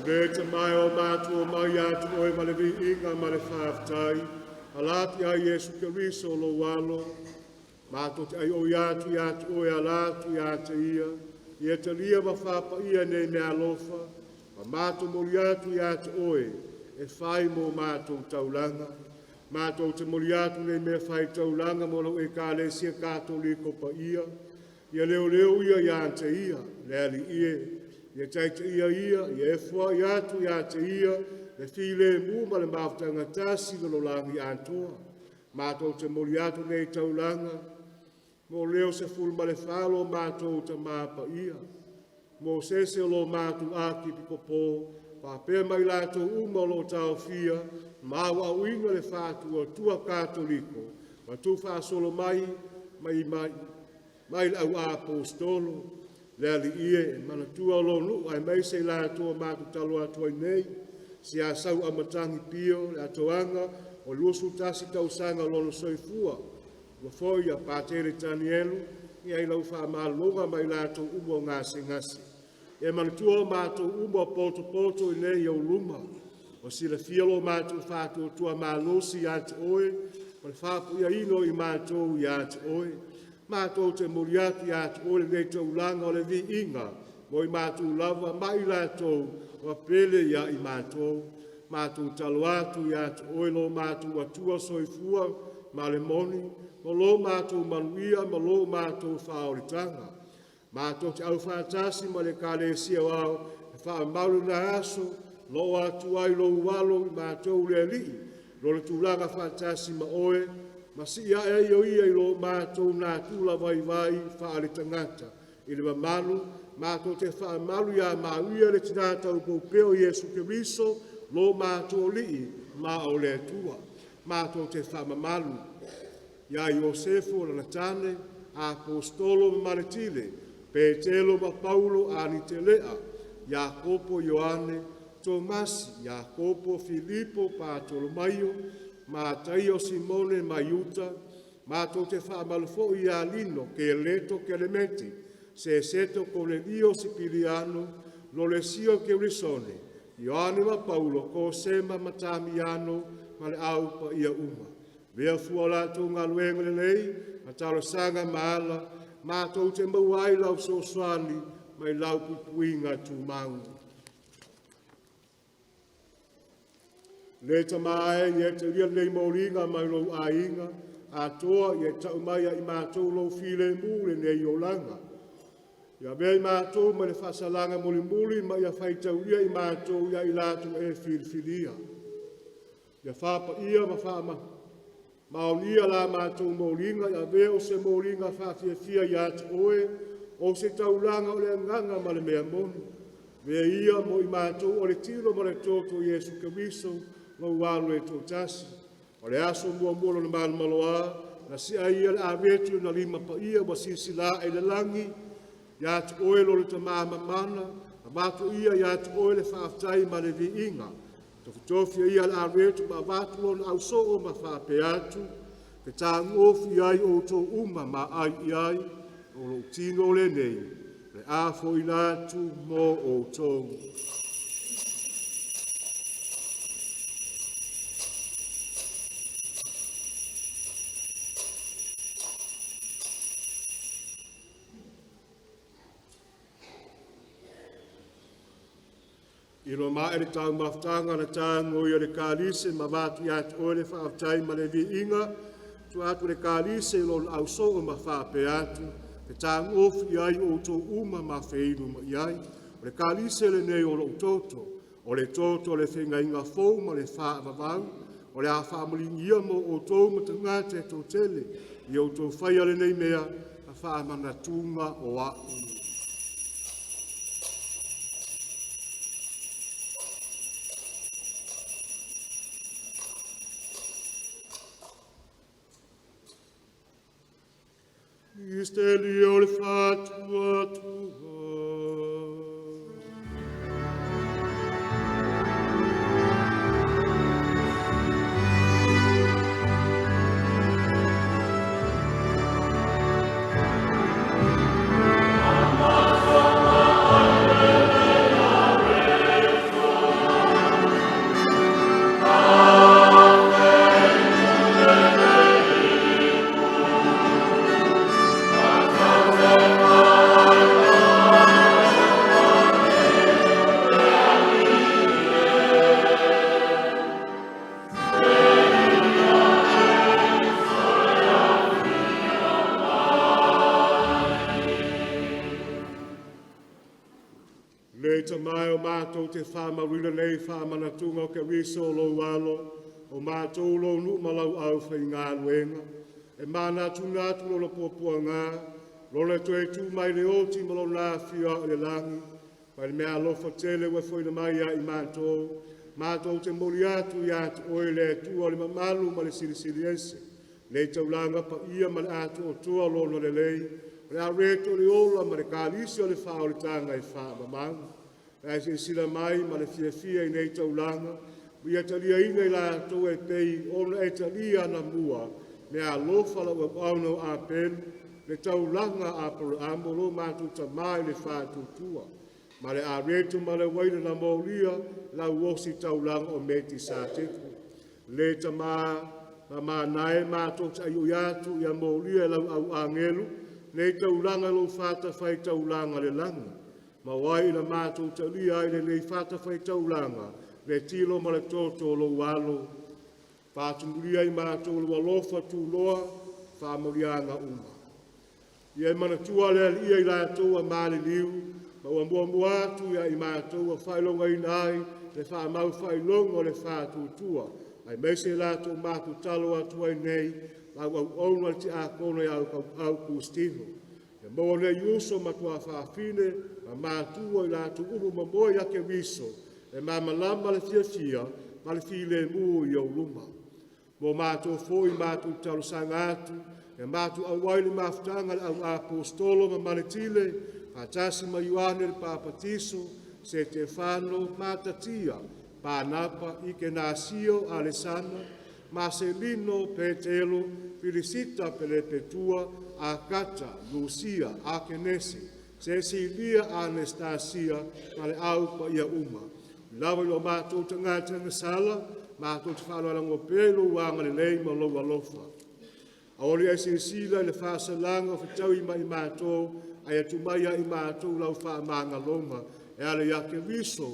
Le tamae o matua mai ia te oe ma le viiga ma le faafetai, ala atu ia Iesu Keriso lou alo, matou te aioi atu ia te oe ala atu ia te ia, ia talia ma faapaia nei meaalofa, ma matou moli atu ia te oe, e fai mo matou taulaga. Matou te moli atu nei mea fai taulaga mo lau Ekalesia Katoliko paia, ia leoleo ia ia te ia, le Alii e, ia taitaia ia, ia efoai atu ia te ia, le filemu ma le mafutaga tasi i le lalolagi atoa. Matou te moli atu nei taulaga mo leo 14 lo matou Tama Paia, Mosese o lo matou Akipikopo, faapea ma i latou uma o lo o taofia ma auauina le Faatuatua Katoliko, ma tuufaasolo mai mai mai mai le au Aposetolo. Le Alii e, manatua lou nuu aemaise i latou ua matou tatalo atu ai nei, si Asau Amatagi Pio, le atoaga o le 21 tausaga o lona soifua, ua foi ia Patele Tanielu, ia i lau faamalologa ma i latou uma o gasegase. E manatua o matou uma o potopoto i nei i ou luma. Ua silafia lo matou faatuatua malosi ia te Oe, ma le faapoiaina o i matou ia te Oe. Matou te momoli atu ia te Oe lenei taulaga o le viiga, mo i matou lava ma i latou ua pele ia i matou. Matou tatalo atu ia te Oe lo matou Atua soifua ma le moni, mo lo matou manuia ma lo matou faaolataga. Matou te aufaatasi ma le Ekalesia Aoao e faamamalu lena aso, na oo atu ai lou alo i matou le Alii, lo le tulaga faatasi ma oe, ma sii ae ai o ia i lo matou natura vaivai faale-tagata. I le mamalu, matou te faamalu ia Maria le Tina taupoupea o Iesu Keriso, lo matou Alii ma o le Atua. Matou te faamamalu ia Iosefu lana tane, Aposetolo ma Maletile, Petelo ma Paulo, Anitelea, Iakopo, Ioane, Tomasi, Iakopo, Filipo, Patolomaio, Mataio, Simone ma Iuta. Matou te faamalu foi ia Lino, Keleto, Kelemeti, Seseto, Konelio, Sipiliano, Lolesio, Keulisone, Ioane ma Paulo, Kosema ma Tamiano, ma le au paia uma. Avea fua o latou galuega lelei, ma talosaga ma ala, matou te maua ai lau fesoasoani mai lau puipuiga tumau. Le Tama e, ia e talia lenei moliga mai lou aiga, atoa ia e tau mai ia i matou lou filemu i lenei olaga. Ia avea i matou ma le faasalaga mulimuli ma ia faitaulia i matou ia i latou e filifilia. Ia faapaia ma faamaonia la matou moliga ia avea o se moliga faafiafia ia te oe, o se taulaga o le agaga ma le mea moni. Avea ia mo i matou o le tino ma le toto o Iesu Keriso, lou alo e toatasi. O le aso muamua lona malomaloa, na sia ai ia le avetu na lima paia ua silasila ae i le lagi, ia te oe lo le Tama mamana, avatu ia ia te oe le faafetai ma le viiga. Tofitofi e ia le avetu ma avatu lona ausoo ma faapea atu, te tagofi ai outou uma ma ai i ai, o lou tino lenei, le a foina atu mo outou. I lo mae le taumafataga na tago ia le kalise ma avatu ia te oe le faafetai ma le viiga, tuu atu le kalise i lona ausoo ma faapea atu, te tagofi i ai outou uma ma feiloai ai. O le kalise lenei o lou toto, o le toto o le feagaiga fou ma le faavavau, o le a faamaligia mo outou ma tagata e toatele. Ia outou faia lenei mea, ma faamanatuga o a'u. Misterio o le faatuatua. Le tamae o matou te faamauina nei faamanatuga o Keriso o lou alo, o matou lou nuu ma lau au faigaluega. E manatunatu lona puapuaga, lona toe tu mai le oti ma lona afio i le lagi, mai le meaalofa tele ua foina mai ia i matou, matou te momoli atu ia te oe le Atua o le mamalu ma le Silisili Ese, nei taulaga paia ma le atoatoa o lona lelei, o le areto o le ola ma le kalisi o le faaolataga e faamamau. Ae silasila mai ma le fiafia i nei taulaga, ua ia taliaina i latou e pei ona e talia anamua, mea alofa lau auauna o Apelu, le taulaga a Apolaamo lo matou tamā i le faatuatua. Ma le areto ma le uaina na molia lau osi taulaga o Mekisateko. Le tamā ma manae matou te aioi atu ia molia e lau au agelu nei taulaga i lou fatafaitaulaga i le lagi, ma o ai ina matou talia ai lenei fatafaitaulaga le tino ma le toto o lou alo, faatumulia ai matou i lou alofa tunoa faamanuiaga uma. Ia e manatua le Alii i latou ua maliliu ma ua muamua atu ia i matou ua faailogaina ai le faamau faailoga o le faatuatua, aemaise i latou matou tatalo atu ai nei, lau auauna le tiakono ia Aukustino. Ia maua nei uso ma tuafafine ma matua i latou uma ua moe ia Keriso, e malamalama le fiafia ma le filemu i ou luma. Mo matou foi, matou te talosaga atu, ia matou auai i le mafutaga a le au Aposetolo ma Maletile, faatasi ma Ioane le Papatiso, Setefano, Matatia, Panapa, Ikenasio, Alesana, Maselino, Petelo, Pilisita, Pelepetua, Akata, Lusia, Akenese, Sesilia, Anestasia, ma le au paia uma. Ui lava ina o matou tagata gasala, matou te faaaloalo pea i lou agalelei ma lou alofa. Aua ne i e silasila i le faasalaga o fetaui ma i matou, ae tuu mai ia i matou lau faamagaloga e ala ia Keriso,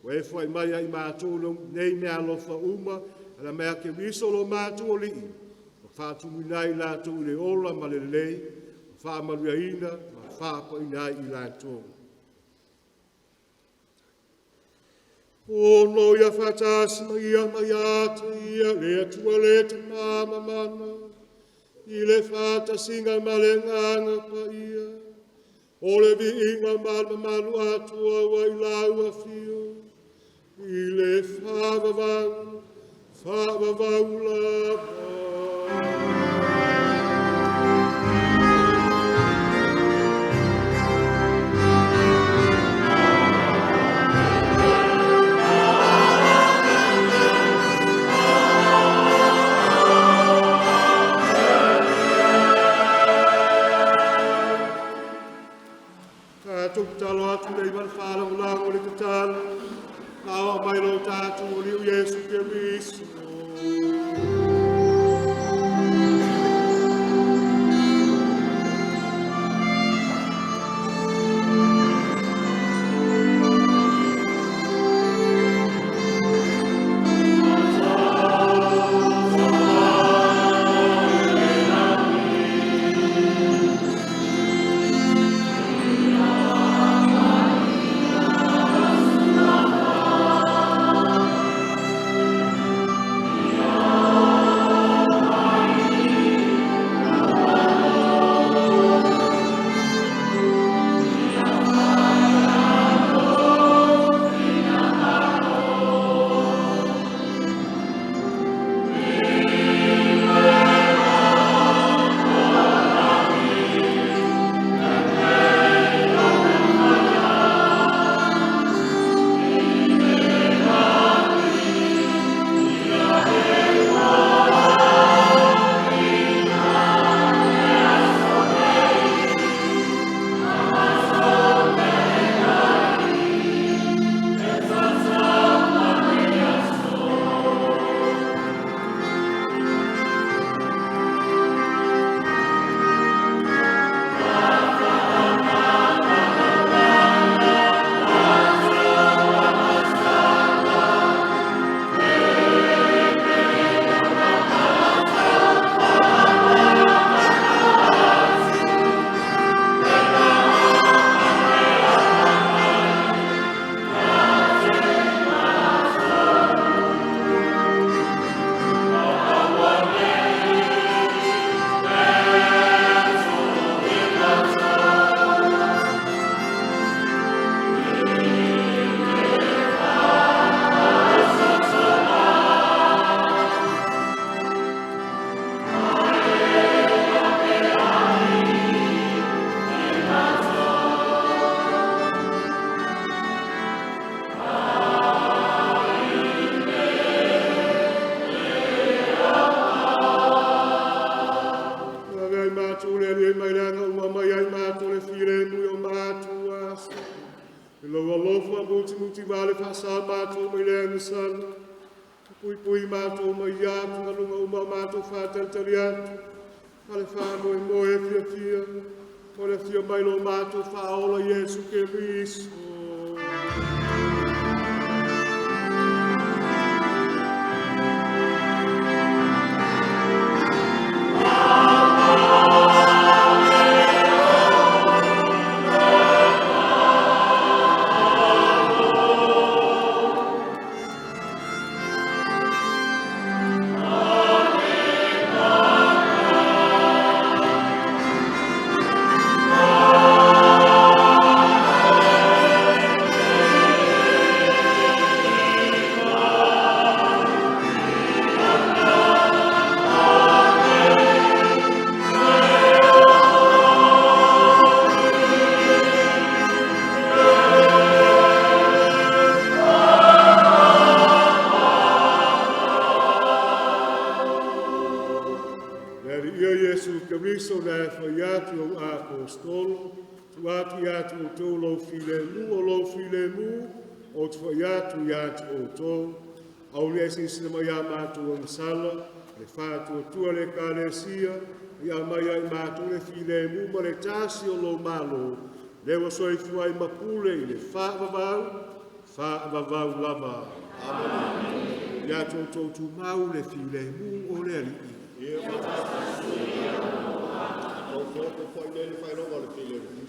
ua e foai mai ia i matou nei meaalofa uma, e ala mai ia Keriso lo matou Alii, ua faatumuina ai i latou i le ola ma le lelei, ua faamanuiaina ma faapaia ai i latou. Ono ia faatasi ma ia ma ia te ia le Atua le Tama Mamana, i le faatasiga ma le Agaga Paia, o le viiga ma le mamalu atoa ua i lau Afio, i le faavavau, faavavau lava. Tatou tatalo atu nei ma le faalagolago i le tatalo, na ao mai lo tatou Alii Iesu Keriso. Ave ai matou le Alii mai le aga uma mai ai matou le filemu i o matou aso. I lou alofa mutimuti vale faasaa matou mai le agasala, puipui matou mai ia atugaluga uma o matou faatalitali atu, ma le faamoemoe fiafia, o le afio mai lo matou Faaola Iesu Keriso. Le Alii e Iesu Keriso na e fai atu i au Aposetolo, tuu atu ia te outou lou filemu, o lou filemu ou te fai atu ia te outou. Aua ne i e silasila mai ia matou agasala, le faatuatua i le Ekalesia, ia aumai ia i matou le filemu ma le tasi o lou Malo, lea ua soifua ai ma pule i le faavavau, faavavau lava. Amene. Ia outou tumau le filemu o le Alii. Ia nei le faailoga o le filemu.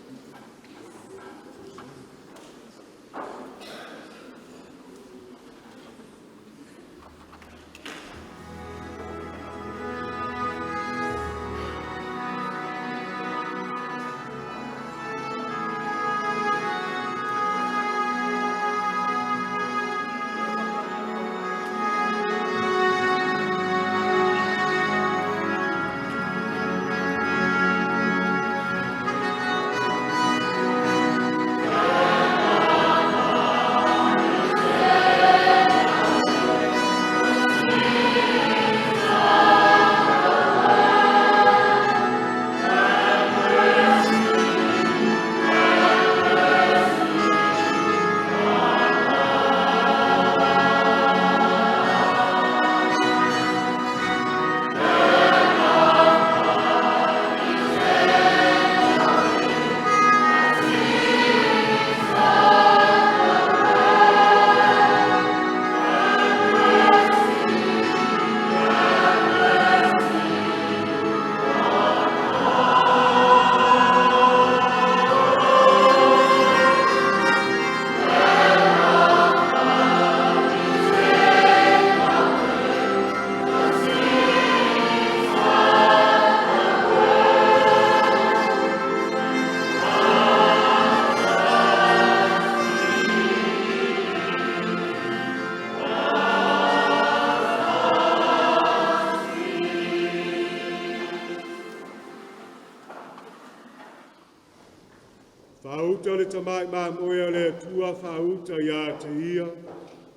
Faauta le tamai mamoe a le Atua, faauta ia te ia,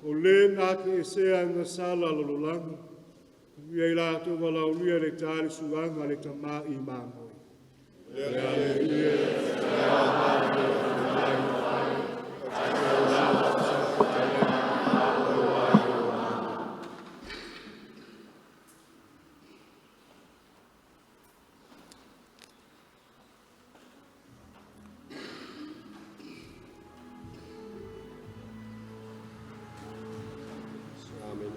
o le na te esea agasala a le lalolagi, manuia i latou valaaulia le ta le suaga le tama'i mamoe. Amen.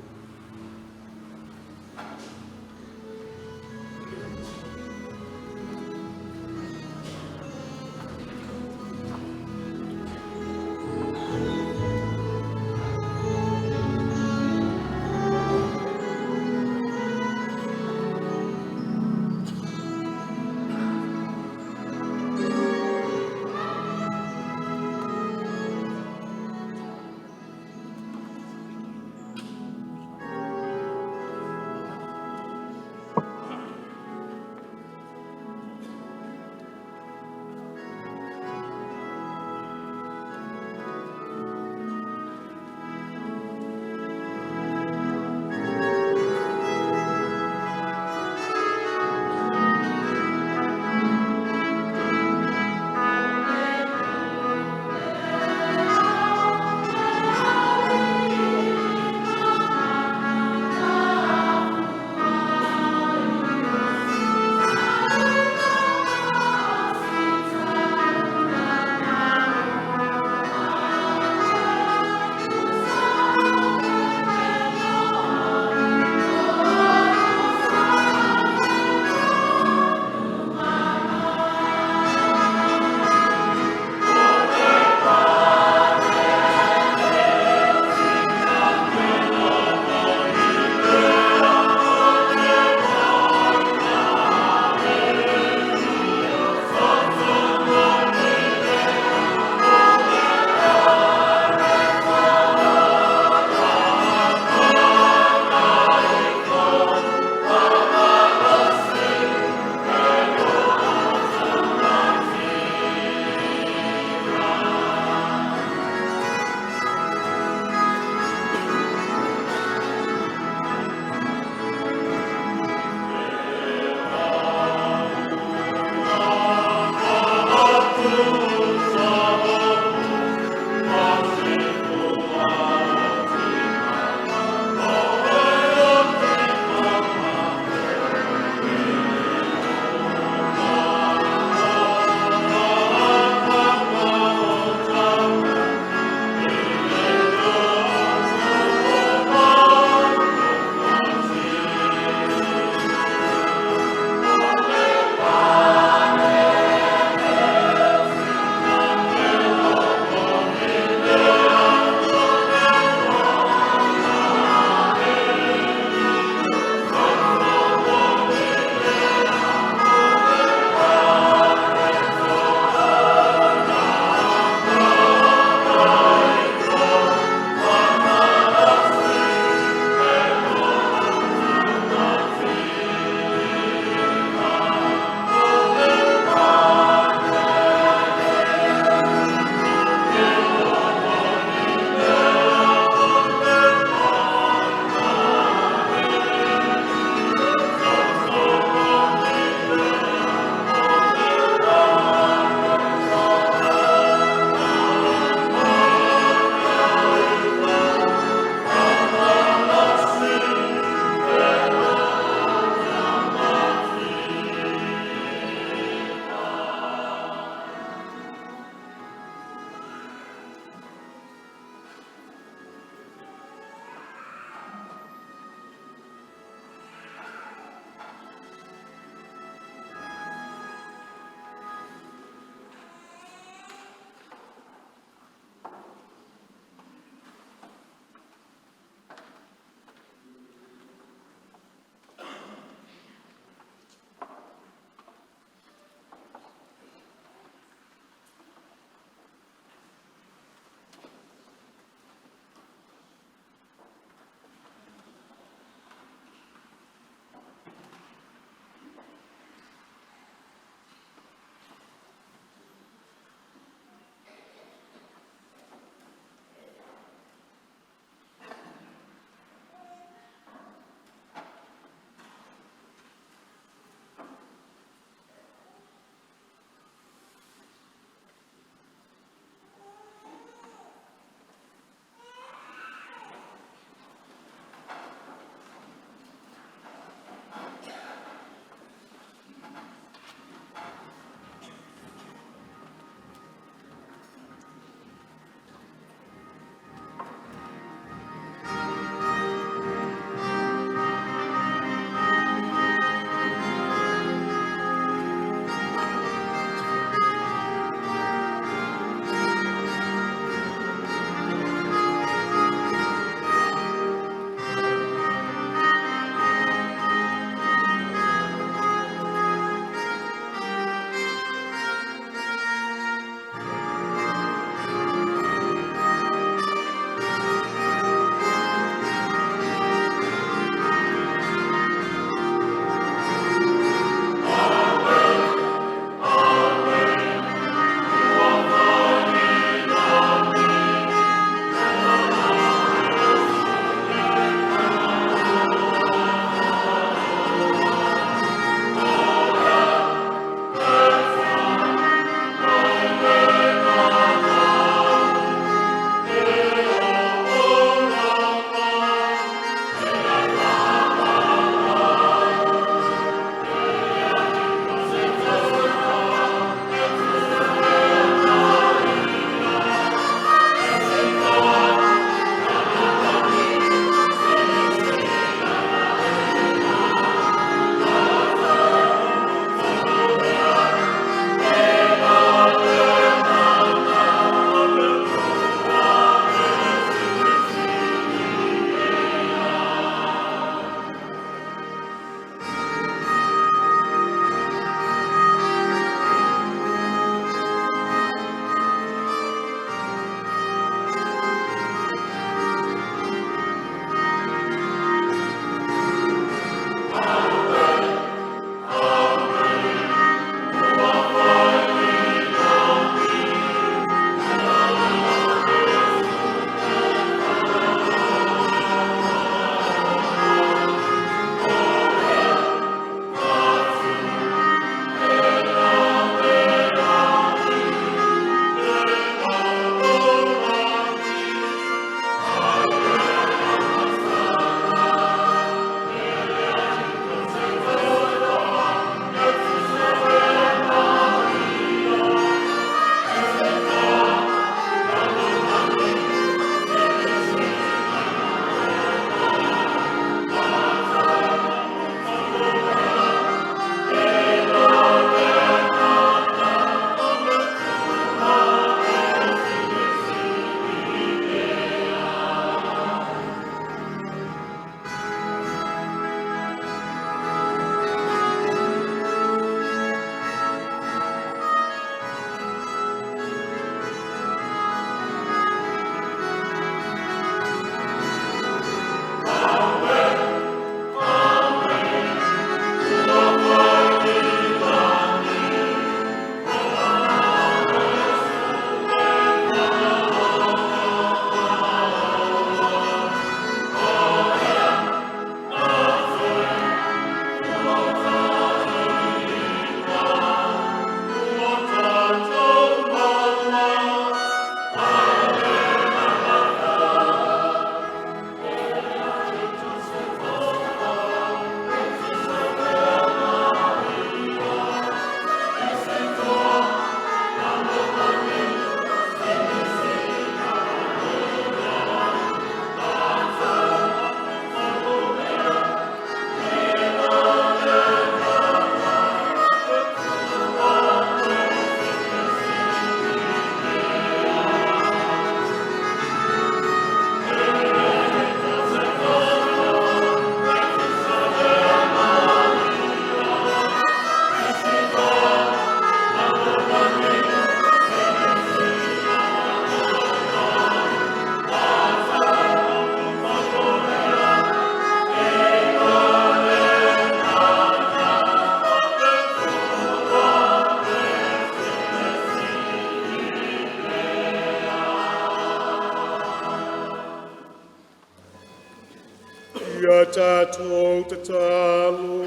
A tatou tatalo.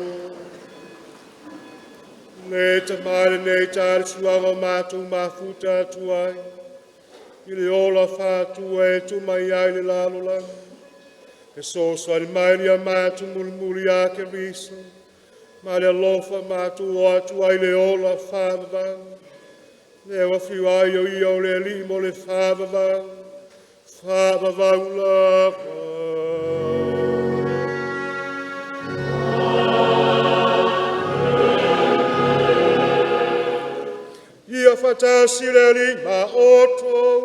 Le Tama i lenei taeao le suaga o matou mafuta atu ai, i le ola fatua e tu mai ai le lalolagi. Fesoasoani mai ia matou mulimuli ia Keriso, ma le alofa matou o atu ai le ola faavavau. Lea ua afio ai o Ia o le Alii mo le faavavau, faavavau lava. Ia faatasi le Alii ma outou.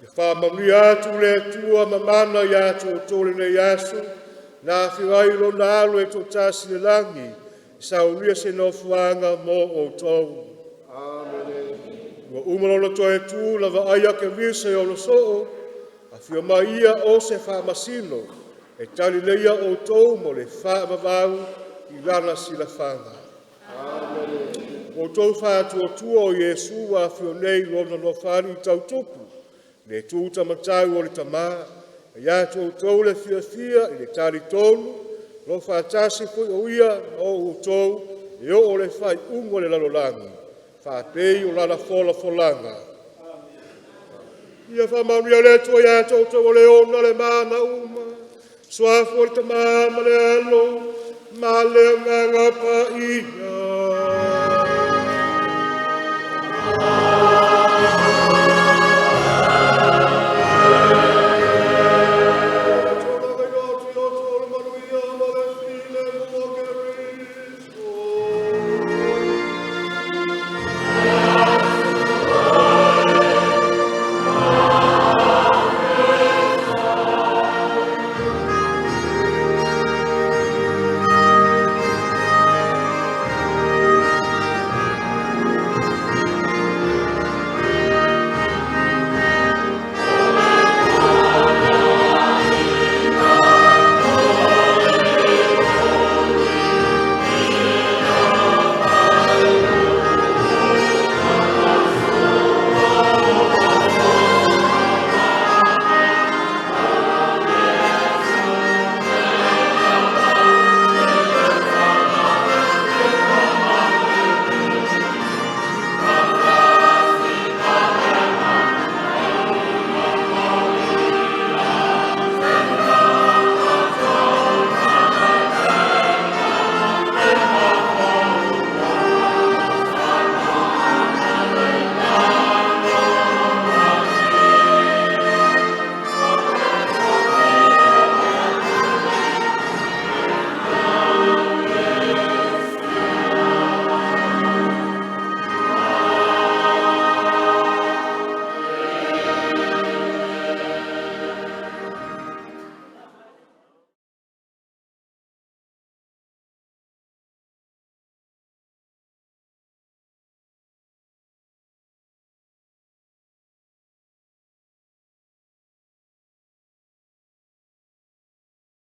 Ia faamanuia atu le Atua mamana ia te outou i lenei aso, na afio ai lona Alo e toatasi i le lagi, e saunia se nofoaga mo outou. Ua uma lona toe tu na vaaia Keriso e ona soo, afio mai ia o se faamasino e tauleleia outou mo le faavavau i lana silafaga. Ua outou faatuatua o Iesu ua afio nei i lona Nofoalii tau tupu i le itu taumatau o le Tama. E ia te outou le fiafia i le talitonu, o lo o faatasi foi o Ia ma outou e oo i le faaiuga o le lalolagi, faapei o Lana folafolaga. Ia faamanuia le Atua ia te outou o le ona le mana uma, Suafa o le Tama ma le Alo ma le Agaga Paia.